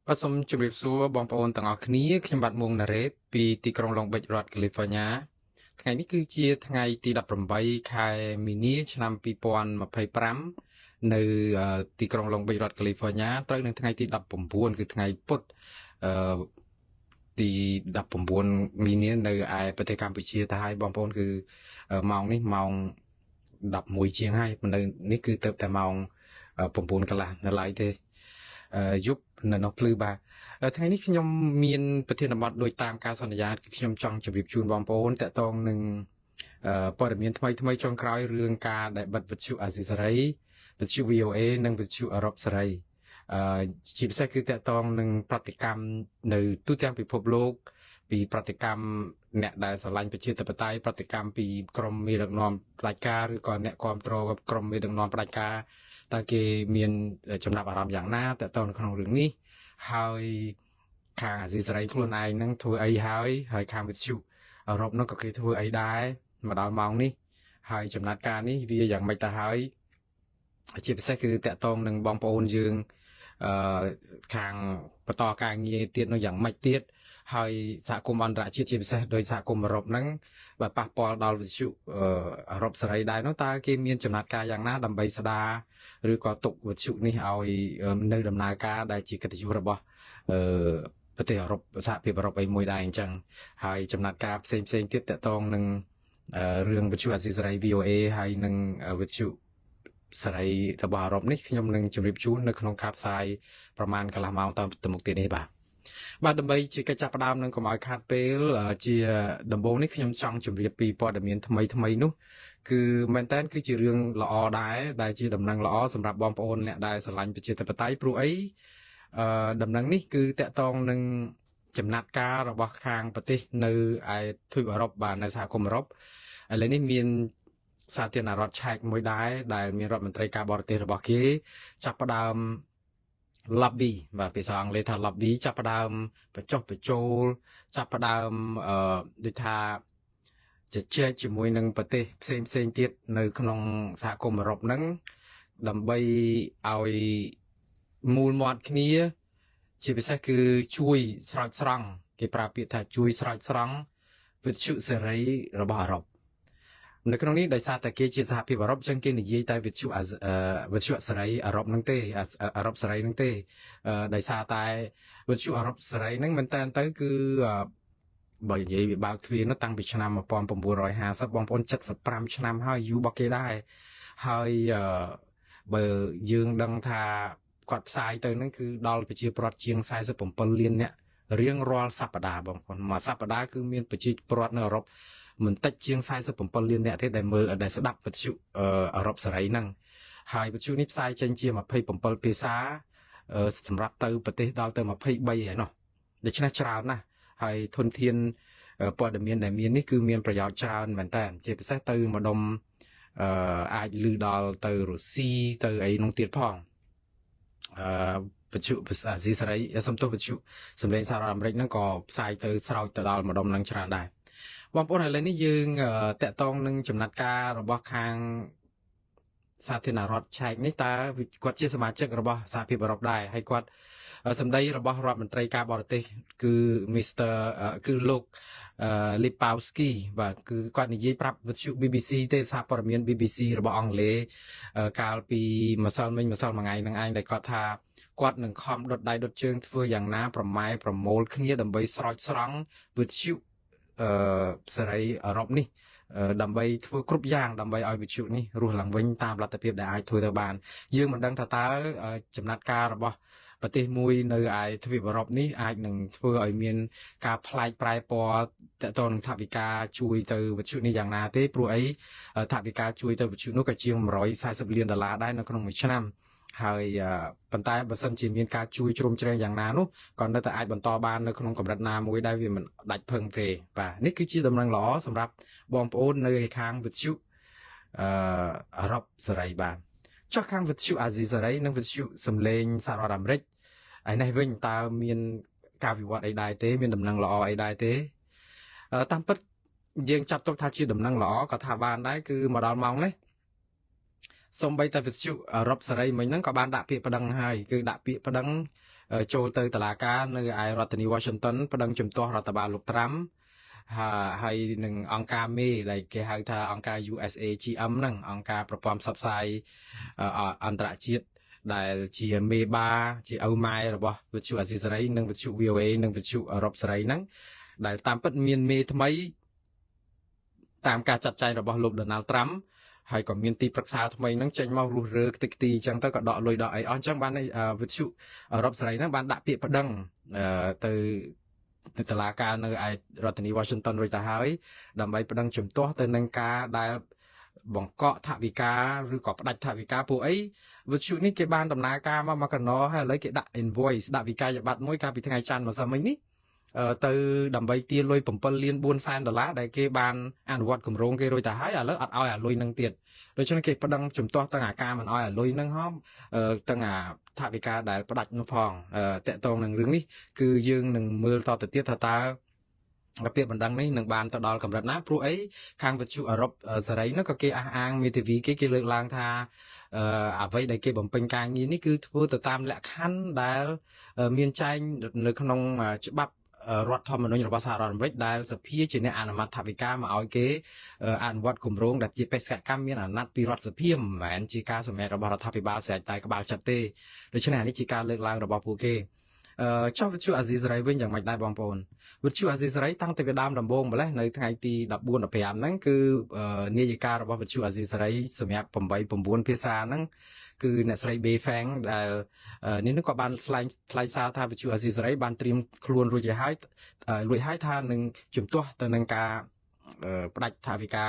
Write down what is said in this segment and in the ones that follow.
បាទសូមជម្រាបសួរបងប្អូនទាំងអស់គ្នាខ្ញុំបាទមួងណារ៉េតពីទីក្រុងឡុងបិចរដ្ឋកាលីហ្វ័រញ៉ាថ្ងៃនេះគឺជាថ្ងៃទី18ខែមីនាឆ្នាំ2025នៅទីក្រុងឡុងបិចរដ្ឋកាលីហ្វ័រញ៉ាត្រូវនៅថ្ងៃទី19គឺថ្ងៃពុធអឺទី19មីនានៅឯប្រទេសកម្ពុជាទៅហើយបងប្អូនគឺម៉ោងនេះម៉ោង11ជាងហើយនៅនេះគឺទៅតែម៉ោង9កន្លះនៅឡើយទេយប់នៅនោះភ្លឺបាទថ្ងៃនេះខ្ញុំមានប្រធានបទដូចតាមការសន្យាគឺខ្ញុំចង់ជម្រាបជូនបងប្អូនតាក់ទងនឹងព័ត៌មានថ្មីថ្មីចុងក្រោយរឿងការដែលបិទវិទ្យុអាស៊ីសេរីវិទ្យុ VOA និងវិទ្យុអឺរ៉ុបសេរីអឺជាពិសេសគឺតាក់ទងនឹងប្រតិកម្មនៅទូទាំងពិភពលោកពីប្រតិកម្មអ្នកដែលស្រឡាញ់ប្រជាធិបតេយ្យប្រតិកម្មពីក្រមមេដឹកនាំផ្ដាច់ការឬក៏អ្នកគ្រប់គ្រងក្រមមេដឹកនាំផ្ដាច់ការតើគេមានចំណាប់អារម្មណ៍យ៉ាងណាតាក់ទងនៅក្នុងរឿងនេះហើយខាងអាស៊ីសេរីខ្លួនឯងនឹងធ្វើអីហើយហើយខាងវិទ្យុអឺរ៉ុបនោះក៏គេធ្វើអីដែរមកដល់ម៉ោងនេះហើយចំណាត់ការនេះវាយ៉ាងម៉េចទៅហើយជាពិសេសគឺតាក់ទងនឹងបងប្អូនយើងអឺខាងបន្តការងារទៀតនោះយ៉ាងម៉េចទៀតហើយសហគមន៍អន្តរជាតិជាពិសេសដោយសហគមន៍អឺរ៉ុបហ្នឹងបើប៉ះពាល់ដល់វិទ្យុអឺរ៉ុបសេរីដែរនោះតើគេមានចំណាត់ការយ៉ាងណាដើម្បីស្ដារឬក៏ទុកវិទ្យុនេះឲ្យនៅដំណើរការដែលជាកិត្តិយសរបស់អឺប្រទេសអឺរ៉ុបសហភាពអឺរ៉ុបអីមួយដែរអញ្ចឹងហើយចំណាត់ការផ្សេងផ្សេងទៀតតាក់ទងនឹងរឿងវិទ្យុអាស៊ីសេរី VOA ហើយនឹងវិទ្យុសេរីរបស់អឺរ៉ុបនេះខ្ញុំនឹងជម្រាបជូននៅក្នុងការផ្សាយប្រមាណកន្លះម៉ោងតទៅមុខទៀតនេះបាទបាទដើម្បីជាកិច្ចចាប់ផ្ដើមនឹងកុំឲ្យខាតពេលជាដំបូងនេះខ្ញុំចង់ជម្រាបពីព័ត៌មានថ្មីថ្មីនោះគឺមែនតើគឺជារឿងល្អដែរដែលជាដំណឹងល្អសម្រាប់បងប្អូនអ្នកដែលស្រឡាញ់ប្រជាធិបតេយ្យព្រោះអីអឺដំណឹងនេះគឺតាក់ទងនឹងចំណាត់ការរបស់ខាងប្រទេសនៅឯទ្វីបអឺរ៉ុបបាទនៅសហគមន៍អឺរ៉ុបឥឡូវនេះមានសាធារណរដ្ឋឆែកមួយដែរដែលមានរដ្ឋមន្ត្រីការបរទេសរបស់គេចាប់ផ្ដើម lobby បាទភាសាអង់គ្លេសថា lobby ចាប់ផ្ដើមបញ្ចុះបញ្ចូលចាប់ផ្ដើមអឺដូចថាជជែកជាមួយនឹងប្រទេសផ្សេងផ្សេងទៀតនៅក្នុងសហគមន៍អឺរ៉ុបហ្នឹងដើម្បីឲ្យមូលមាត់គ្នា ជាពិសេសគឺជួយស្រោចស្រង់គេប្រើពាក្យថាជួយស្រោចស្រង់វិទ្យុសេរីរបស់អឺរ៉ុបនៅក្នុងនេះដោយសារតែគេជាសហភាពអឺរ៉ុបអញ្ចឹងគេនិយាយតែវិទ្យុវិទ្យុសេរីអឺរ៉ុបហ្នឹងទេអឺរ៉ុបសេរីហ្នឹងទេដោយសារតែវិទ្យុអឺរ៉ុបសេរីហ្នឹងមែនតើទៅគឺបើនិយាយវាបើកទ្វារនោះតាំងពីឆ្នាំ1950បងប្អូន75ឆ្នាំហើយយូររបស់គេដែរហើយបើយើងដឹងថាគាត់ផ្សាយទៅហ្នឹងគឺដល់ប្រជាប្រដ្ឋជាង47លាននាក់រៀងរាល់សប្តាហ៍បងប្អូនមួយសប្តាហ៍គឺមានប្រជាប្រដ្ឋនៅអឺរ៉ុបមិនតិចជាង47លាននាក់ទេដែលមើលដែលស្ដាប់វិទ្យុអឺរ៉ុបសេរីហ្នឹងហើយវិទ្យុនេះផ្សាយចេញជា27ភាសាសម្រាប់ទៅប្រទេសដល់ទៅ23ឯណោះដូច្នេះច្រើនណាស់ហើយធនធានព័ត៌មានដែលមាននេះគឺមានប្រយោជន៍ច្រើនមែនតើជាពិសេសទៅម្ដុំអឺអាចលឺដល់ទៅរុស្ស៊ីទៅអីនោះទៀតផងអឺវិទ្យុអាស៊ីសេរីសំទោសវិទ្យុសំឡេងសហរដ្ឋអាមេរិកហ្នឹងក៏ផ្សាយទៅស្រោចទៅដល់ម្ដុំហ្នឹងច្រើនដែរបងប្អូនឥឡូវនេះយើងតាក់ទងនឹងចំណាត់ការរបស់ខាងសាធារណរដ្ឋឆែកនេះតើគាត់ជាសមាជិករបស់សហភាពអឺរ៉ុបដែរហើយគាត់សម្ដីរបស់រដ្ឋមន្ត្រីការបរទេសគឺ Mr គឺលោកលីប៉ាវស្គីបាទគឺគាត់និយាយប្រាប់វិទ្យុ BBC ទេសារព័ត៌មាន BBC របស់អង់គ្លេសកាលពីម្សិលមិញម្សិលមួយថ្ងៃនឹងឯងដែលគាត់ថាគាត់នឹងខំដុតដៃដុតជើងធ្វើយ៉ាងណាប្រម៉ែប្រមូលគ្នាដើម្បីស្រោចស្រង់វិទ្យុអឺសេរីអឺរ៉ុបនេះដើម្បីធ្វើគ្រប់យ៉ាងដើម្បីឲ្យវិទ្យុនេះរស់ឡើងវិញតាមលទ្ធភាពដែលអាចធ្វើទៅបានយើងមិនដឹងថាតើចំណាត់ការរបស់ប្រទេសមួយនៅឯទ្វីបអឺរ៉ុបនេះអាចនឹងធ្វើឲ្យមានការប្លែកប្រែពណ៌តទៅនឹងថវិកាជួយទៅវិទ្យុនេះយ៉ាងណាទេព្រោះអីថវិកាជួយទៅវិទ្យុនោះក៏ជាង140លានដុល្លារដែរនៅក្នុងមួយឆ្នាំហើយប៉ុន្តែបើសិនជាមានការជួយជ្រោមជ្រែងយ៉ាងណានោះក៏នៅតែអាចបន្តបាននៅក្នុងកម្រិតណាមួយដែលវាមិនដាច់ផឹងទេបាទនេះគឺជាដំណឹងល្អសម្រាប់បងប្អូននៅខាងវិទ្យុអឺអឺរ៉ុបសេរីបាទចុះខាងវិទ្យុអាស៊ីសេរីនិងវិទ្យុសំឡេងសហរដ្ឋអាមេរិកឯនេះវិញតើមានការវិវត្តអីដែរទេមានដំណឹងល្អអីដែរទេតាមពិតយើងចាត់ទុកថាជាដំណឹងល្អក៏ថាបានដែរគឺមកដល់ម៉ោងនេះ សូម្បីតែវិទ្យុអឺរ៉ុបសេរីមិញហ្នឹងក៏បានដាក់ពាក្យប្តឹងហើយគឺដាក់ពាក្យប្តឹងចូលទៅតុលាការនៅឯរដ្ឋធានី Washington ប្តឹងជំទាស់រដ្ឋបាលលោកត្រាំហើយនឹងអង្គការមេដែលគេហៅថាអង្គការ USAGM ហ្នឹងអង្គការប្រព័ន្ធផ្សព្វផ្សាយអន្តរជាតិដែលជាមេបាជាឪម៉ែរបស់វិទ្យុអាស៊ីសេរីនិងវិទ្យុ VOA និងវិទ្យុអឺរ៉ុបសេរីហ្នឹងដែលតាមពិតមានមេថ្មីតាមការចាត់ចែងរបស់លោក Donald Trump ហើយក៏មានទីប្រឹក្សាថ្មីហ្នឹងចេញមករុះរើខ្ទេចខ្ទីអញ្ចឹងទៅក៏ដកលុយដកអីអស់អញ្ចឹងបានវិទ្យុអឺរ៉ុបសេរីហ្នឹងបានដាក់ពាក្យប្តឹងទៅទៅតុលាការនៅឯរដ្ឋធានី Washington រួចទៅហើយដើម្បីប្តឹងជំទាស់ទៅនឹងការដែលបង្កកថវិកាឬក៏ផ្ដាច់ថវិកាពួកអីវិទ្យុនេះគេបានដំណើរការមកមកកណោហើយឥឡូវគេដាក់ invoice ដាក់វិក័យប័ត្រមួយកាលពីថ្ងៃច័ន្ទម្សិលមិញនេះទៅដើម្បីទារលុយ7លាន4សែនដុល្លារដែលគេបានអនុវត្តគម្រោងគេរួចទៅហើយឥឡូវអត់ឲ្យអាលុយនឹងទៀតដូច្នេះគេប្តឹងជំទាស់ទាំងអាការមិនឲ្យអាលុយនឹងហមទាំងអាថវិកាដែលផ្ដាច់នោះផងតកតងនឹងរឿងនេះគឺយើងនឹងមើលតទៅទៀតថាតើពាក្យបណ្ដឹងនេះនឹងបានទៅដល់កម្រិតណាព្រោះអីខាងវិទ្យុអឺរ៉ុបសេរីនោះក៏គេអះអាងមេធាវីគេគេលើកឡើងថាអ្វីដែលគេបំពេញការងារនេះគឺធ្វើទៅតាមលក្ខខណ្ឌដែលមានចែងនៅក្នុងច្បាប់រដ្ឋធម្មនុញ្ញរបស់សហរដ្ឋអាមេរិកដែលសភាជាអ្នកអនុម័តថវិកាមកឲ្យគេអនុវត្តគម្រោងដែលជាបេសកកម្មមានអាណត្តិពីរដ្ឋសភាមិនមែនជាការសម្រេចរបស់រដ្ឋាភិបាលស្រេចតែក្បាលចិត្តទេដូច្នេះអានេះជាការលើកឡើងរបស់ពួកគេអឺចុះវិទ្យុអាស៊ីសេរីវិញយ៉ាងម៉េចដែរបងប្អូនវិទ្យុអាស៊ីសេរីតាំងពីដើមដំបូងម្លេះនៅថ្ងៃទី14 15ហ្នឹងគឺនាយិការបស់វិទ្យុអាស៊ីសេរីសម្រាប់8 9ភាសាហ្នឹងគឺអ្នកស្រី Bay Fang ដែលនេះនឹងក៏បានថ្លែងថ្លែងសារថាវិទ្យុអាស៊ីសេរីបានត្រៀមខ្លួនរួចហើយរួចហើយថានឹងជំទាស់ទៅនឹងការផ្ដាច់ថវិកា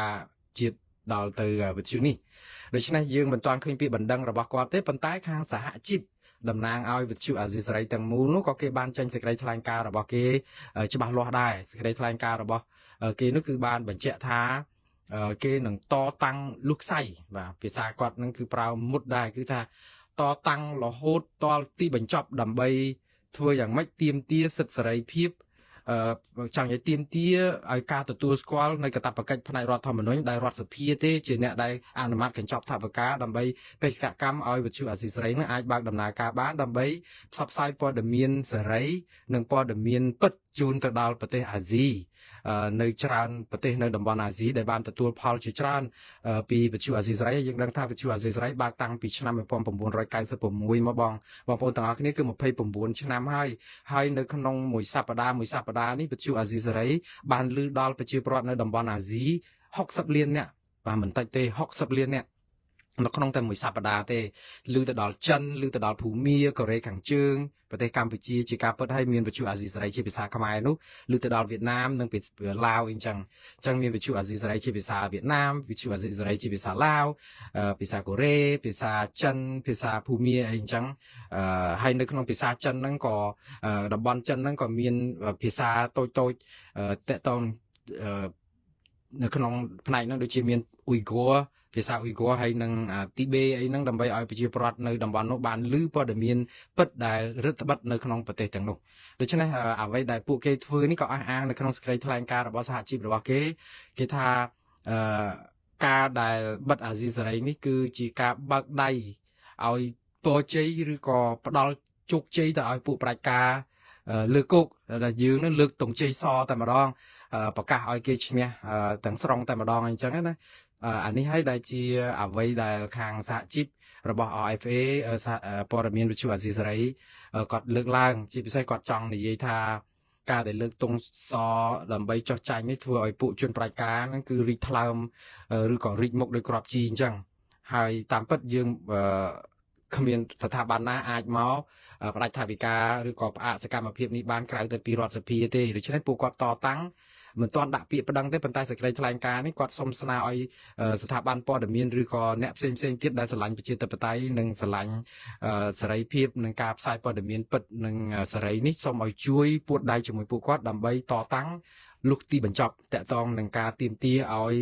ជាតិដល់ទៅវិទ្យុនេះដូច្នេះយើងមិនទាន់ឃើញពីបណ្ដឹងរបស់គាត់ទេប៉ុន្តែខាងសហជីពតំណាងឲ្យវិទ្យុអាស៊ីសេរីទាំងមូលនោះក៏គេបានចេញសេចក្តីថ្លែងការណ៍របស់គេច្បាស់លាស់ដែរសេចក្តីថ្លែងការណ៍របស់គេនោះគឺបានបញ្ជាក់ថាគេនឹងតតាំងលុះខ្សៃបាទភាសាគាត់នឹងគឺប្រើមុតដែរគឺថាតតាំងរហូតតលទីបញ្ចប់ដើម្បីធ្វើយ៉ាងម៉េចទាមទារសិទ្ធិសេរីភាពអឺចង់និយាយទាមទារឲ្យការទទួលស្គាល់នៅកាតព្វកិច្ចផ្នែករដ្ឋធម្មនុញ្ញដែលរដ្ឋសភាទេជាអ្នកដែលអនុម័តកញ្ចប់ថវិកាដើម្បីបេសកកម្មឲ្យវិទ្យុអាស៊ីសេរីនឹងអាចបើកដំណើរការបានដើម្បីផ្សព្វផ្សាយព័ត៌មានសេរីនិងព័ត៌មានពិតជូនទៅដល់ប្រទេសអាស៊ីនៅច្រើនប្រទេសនៅតំបន់អាស៊ីដែលបានទទួលផលជាច្រើនពីវិទ្យុអាស៊ីសេរីយើងដឹងថាវិទ្យុអាស៊ីសេរីបើកតាំងពីឆ្នាំ1996មកបងបងប្អូនទាំងអស់គ្នាគឺ29ឆ្នាំហើយហើយនៅក្នុងមួយសប្តាហ៍មួយសប្តាហ៍នេះវិទ្យុអាស៊ីសេរីបានលឺដល់ប្រជាពលរដ្ឋនៅតំបន់អាស៊ី60លាននាក់បាទមិនតិចទេ60លាននាក់នៅក្នុងតែមួយសប្តាហ៍ទេឮទៅដល់ចិនឮទៅដល់ភូមាកូរ៉េខាងជើងប្រទេសកម្ពុជាជាការពិតហើយមានវិទ្យុអាស៊ីសេរីជាភាសាខ្មែរនោះឮទៅដល់វៀតណាមនិងពីឡាវអីចឹងអញ្ចឹងមានវិទ្យុអាស៊ីសេរីជាភាសាវៀតណាមវិទ្យុអាស៊ីសេរីជាភាសាឡាវភាសាកូរ៉េភាសាចិនភាសាភូមាអីចឹងហើយនៅក្នុងភាសាចិនហ្នឹងក៏តំបន់ចិនហ្នឹងក៏មានភាសាតូចតូចតកតងនៅក្នុងផ្នែកហ្នឹងដូចជាមានអ៊ុយហ្គរភាសាអ៊ុយហ្គរហើយនិងទីបេអីហ្នឹងដើម្បីឲ្យប្រជាពលរដ្ឋនៅតំបន់នោះបានឮព័ត៌មានពិតដែលរឹតបន្តឹងនៅក្នុងប្រទេសទាំងនោះដូច្នេះអ្វីដែលពួកគេធ្វើនេះក៏អះអាងនៅក្នុងសេចក្តីថ្លែងការណ៍របស់សហជីពរបស់គេគេថាអឺការដែលបិទអាស៊ីសេរីនេះគឺជាការបើកដៃឲ្យពរជ័យឬក៏ផ្ដល់ជោគជ័យទៅឲ្យពួកប្រជាការលើកគោកដែលយើងនឹងលើកទង់ជ័យសតែម្ដងប្រកាសឲ្យគេឈ្នះទាំងស្រុងតែម្ដងអញ្ចឹងណាអានេះហើយដែលជាអ្វីដែលខាងសហជីពរបស់ RFA ព័ត៌មានវិទ្យុអាស៊ីសេរីគាត់លើកឡើងជាពិសេសគាត់ចង់និយាយថាការដែលលើកទង់សដើម្បីចោះចាញ់នេះធ្វើឲ្យពួកជនប្រជាការហ្នឹងគឺរីកថ្លើមឬក៏រីកមុខដោយក្របជីអញ្ចឹងហើយតាមពិតយើងគ្មានស្ថាប័នណាអាចមកផ្ដាច់ថវិកាឬក៏ផ្អាកសកម្មភាពនេះបានក្រៅទៅពីរដ្ឋសភាទេដូច្នេះពួកគាត់តតាំងមិនទាន់ដាក់ពាក្យប្តឹងទេប៉ុន្តែសេចក្តីថ្លែងការណ៍នេះគាត់សុំស្នើឲ្យស្ថាប័នព័ត៌មានឬក៏អ្នកផ្សេងផ្សេងទៀតដែលស្រឡាញ់ប្រជាធិបតេយ្យនិងស្រឡាញ់សេរីភាពនិងការផ្សាយព័ត៌មានពិតនិងសេរីនេះសូមឲ្យជួយពួតដៃជាមួយពួកគាត់ដើម្បីតតាំងលុះទីបញ្ចប់តកតងនឹងការទាមទារឲ្យ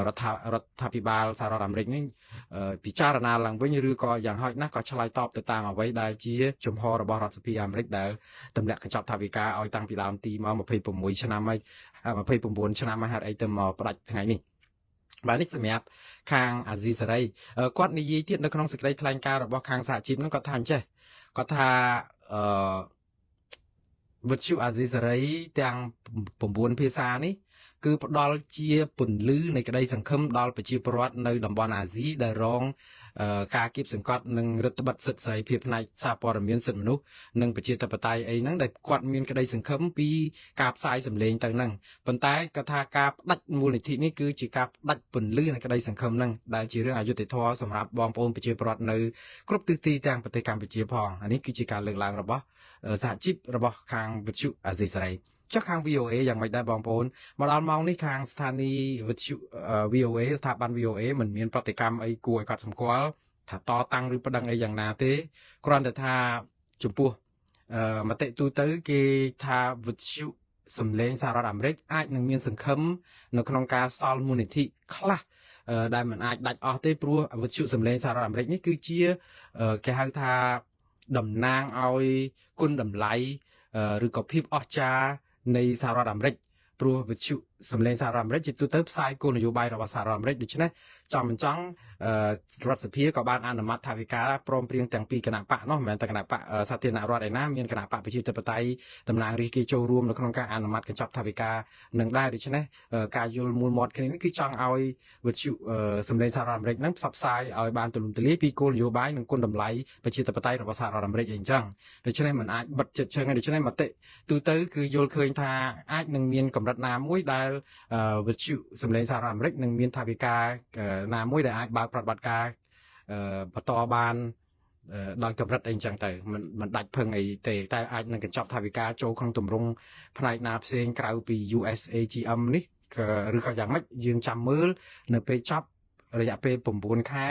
រដ្ឋរដ្ឋាភិបាលសហរដ្ឋអាមេរិកនេះពិចារណាឡើងវិញឬក៏យ៉ាងហោចណាស់ក៏ឆ្លើយតបទៅតាមអ្វីដែលជាជំហររបស់រដ្ឋសភាអាមេរិកដែលទម្លាក់កញ្ចប់ថវិកាឲ្យតាំងពីដើមទីមក26ឆ្នាំហើយ29ឆ្នាំហើយហេតុអីទៅមកផ្ដាច់ថ្ងៃនេះ។ បាទនេះសម្រាប់ខាងអាស៊ីសេរីគាត់និយាយទៀតនៅក្នុងសេចក្តីថ្លែងការណ៍របស់ខាងសហជីពហ្នឹងគាត់ថាអញ្ចេះគាត់ថាអឺវិទ្យុអាស៊ីសេរីទាំង9ភាសានេះគឺផ្ដល់ជាពន្លឺនៃក្តីសង្ឃឹមដល់ប្រជាពលរដ្ឋនៅតំបន់អាស៊ីដែលរងការគៀបសង្កត់និងរដ្ឋបិទសិទ្ធិសេរីភាពផ្នែកសារព័ត៌មានសិទ្ធិមនុស្សនិងប្រជាធិបតេយ្យអីហ្នឹងដែលគាត់មានក្តីសង្ឃឹមពីការផ្សាយសម្លេងទៅហ្នឹងប៉ុន្តែគាត់ថាការផ្ដាច់មូលនិធិនេះគឺជាការផ្ដាច់ពន្លឺនៃក្តីសង្ឃឹមហ្នឹងដែលជារឿងអយុត្តិធម៌សម្រាប់បងប្អូនប្រជាពលរដ្ឋនៅគ្រប់ទិសទីទាំងប្រទេសកម្ពុជាផងអានេះគឺជាការលើកឡើងរបស់សហជីពរបស់ខាងវិទ្យុអាស៊ីសេរីចុះខាង VOA យ៉ាងម៉េចដែរបងប្អូនមកដល់ម៉ោងនេះខាងស្ថានីយ៍វិទ្យុ VOA ស្ថាប័ន VOA មិនមានប្រតិកម្មអីគួរឲ្យកត់សម្គាល់ថាតតាំងឬប្តឹងអីយ៉ាងណាទេគ្រាន់តែថាចំពោះមតិទូទៅគេថាវិទ្យុសំឡេងសហរដ្ឋអាមេរិកអាចនឹងមានសង្ឃឹមនៅក្នុងការសល់មូលនិធិខ្លះដែលមិនអាចដាច់អស់ទេព្រោះវិទ្យុសំឡេងសហរដ្ឋអាមេរិកនេះគឺជាគេហៅថាតំណាងឲ្យគុណតម្លៃឬក៏ភាពអស្ចារ្យនៃសហរដ្ឋអាមេរិកព្រោះវិទ្យុសំឡេងសហរដ្ឋអាមេរិកជាទូទៅផ្សាយគោលនយោបាយរបស់សហរដ្ឋអាមេរិកដូច្នេះចង់មិនចង់រដ្ឋសភាក៏បានអនុម័តថវិកាព្រមព្រៀងទាំងពីរគណបក្សនោះមិនមែនតែគណបក្សសាធារណរដ្ឋឯណាមានគណបក្សប្រជាធិបតេយ្យតំណាងរាស្ត្រគេចូលរួមនៅក្នុងការអនុម័តកញ្ចប់ថវិកានឹងដែរដូច្នេះការយល់មូលមាត់គ្នានេះគឺចង់ឲ្យវិទ្យុសំឡេងសហរដ្ឋអាមេរិកនឹងផ្សព្វផ្សាយឲ្យបានទូលំទូលាយពីគោលនយោបាយនិងគុណតម្លៃប្រជាធិបតេយ្យរបស់សហរដ្ឋអាមេរិកអីចឹងដូច្នេះมันអាចបិទចិត្តឈឹងទេដូច្នេះមតិទូទៅគឺយល់ឃើញថាអាចនឹងមានកម្រិតណាមួយដែលវិទ្យុសំឡេងសហរដ្ឋអាមេរិកនឹងមានថវិកាណាមួយដែលអាចបើកប្រតិបត្តិការបន្តបានដោយកម្រិតអីចឹងទៅមិនមិនដាច់ភឹងអីទេតែអាចនឹងកញ្ចប់ថវិកាចូលក្នុងទម្រង់ផ្នែកណាផ្សេងក្រៅពី USAGM នេះឬក៏យ៉ាងម៉េចយើងចាំមើលនៅពេលចប់រយៈពេល9ខែ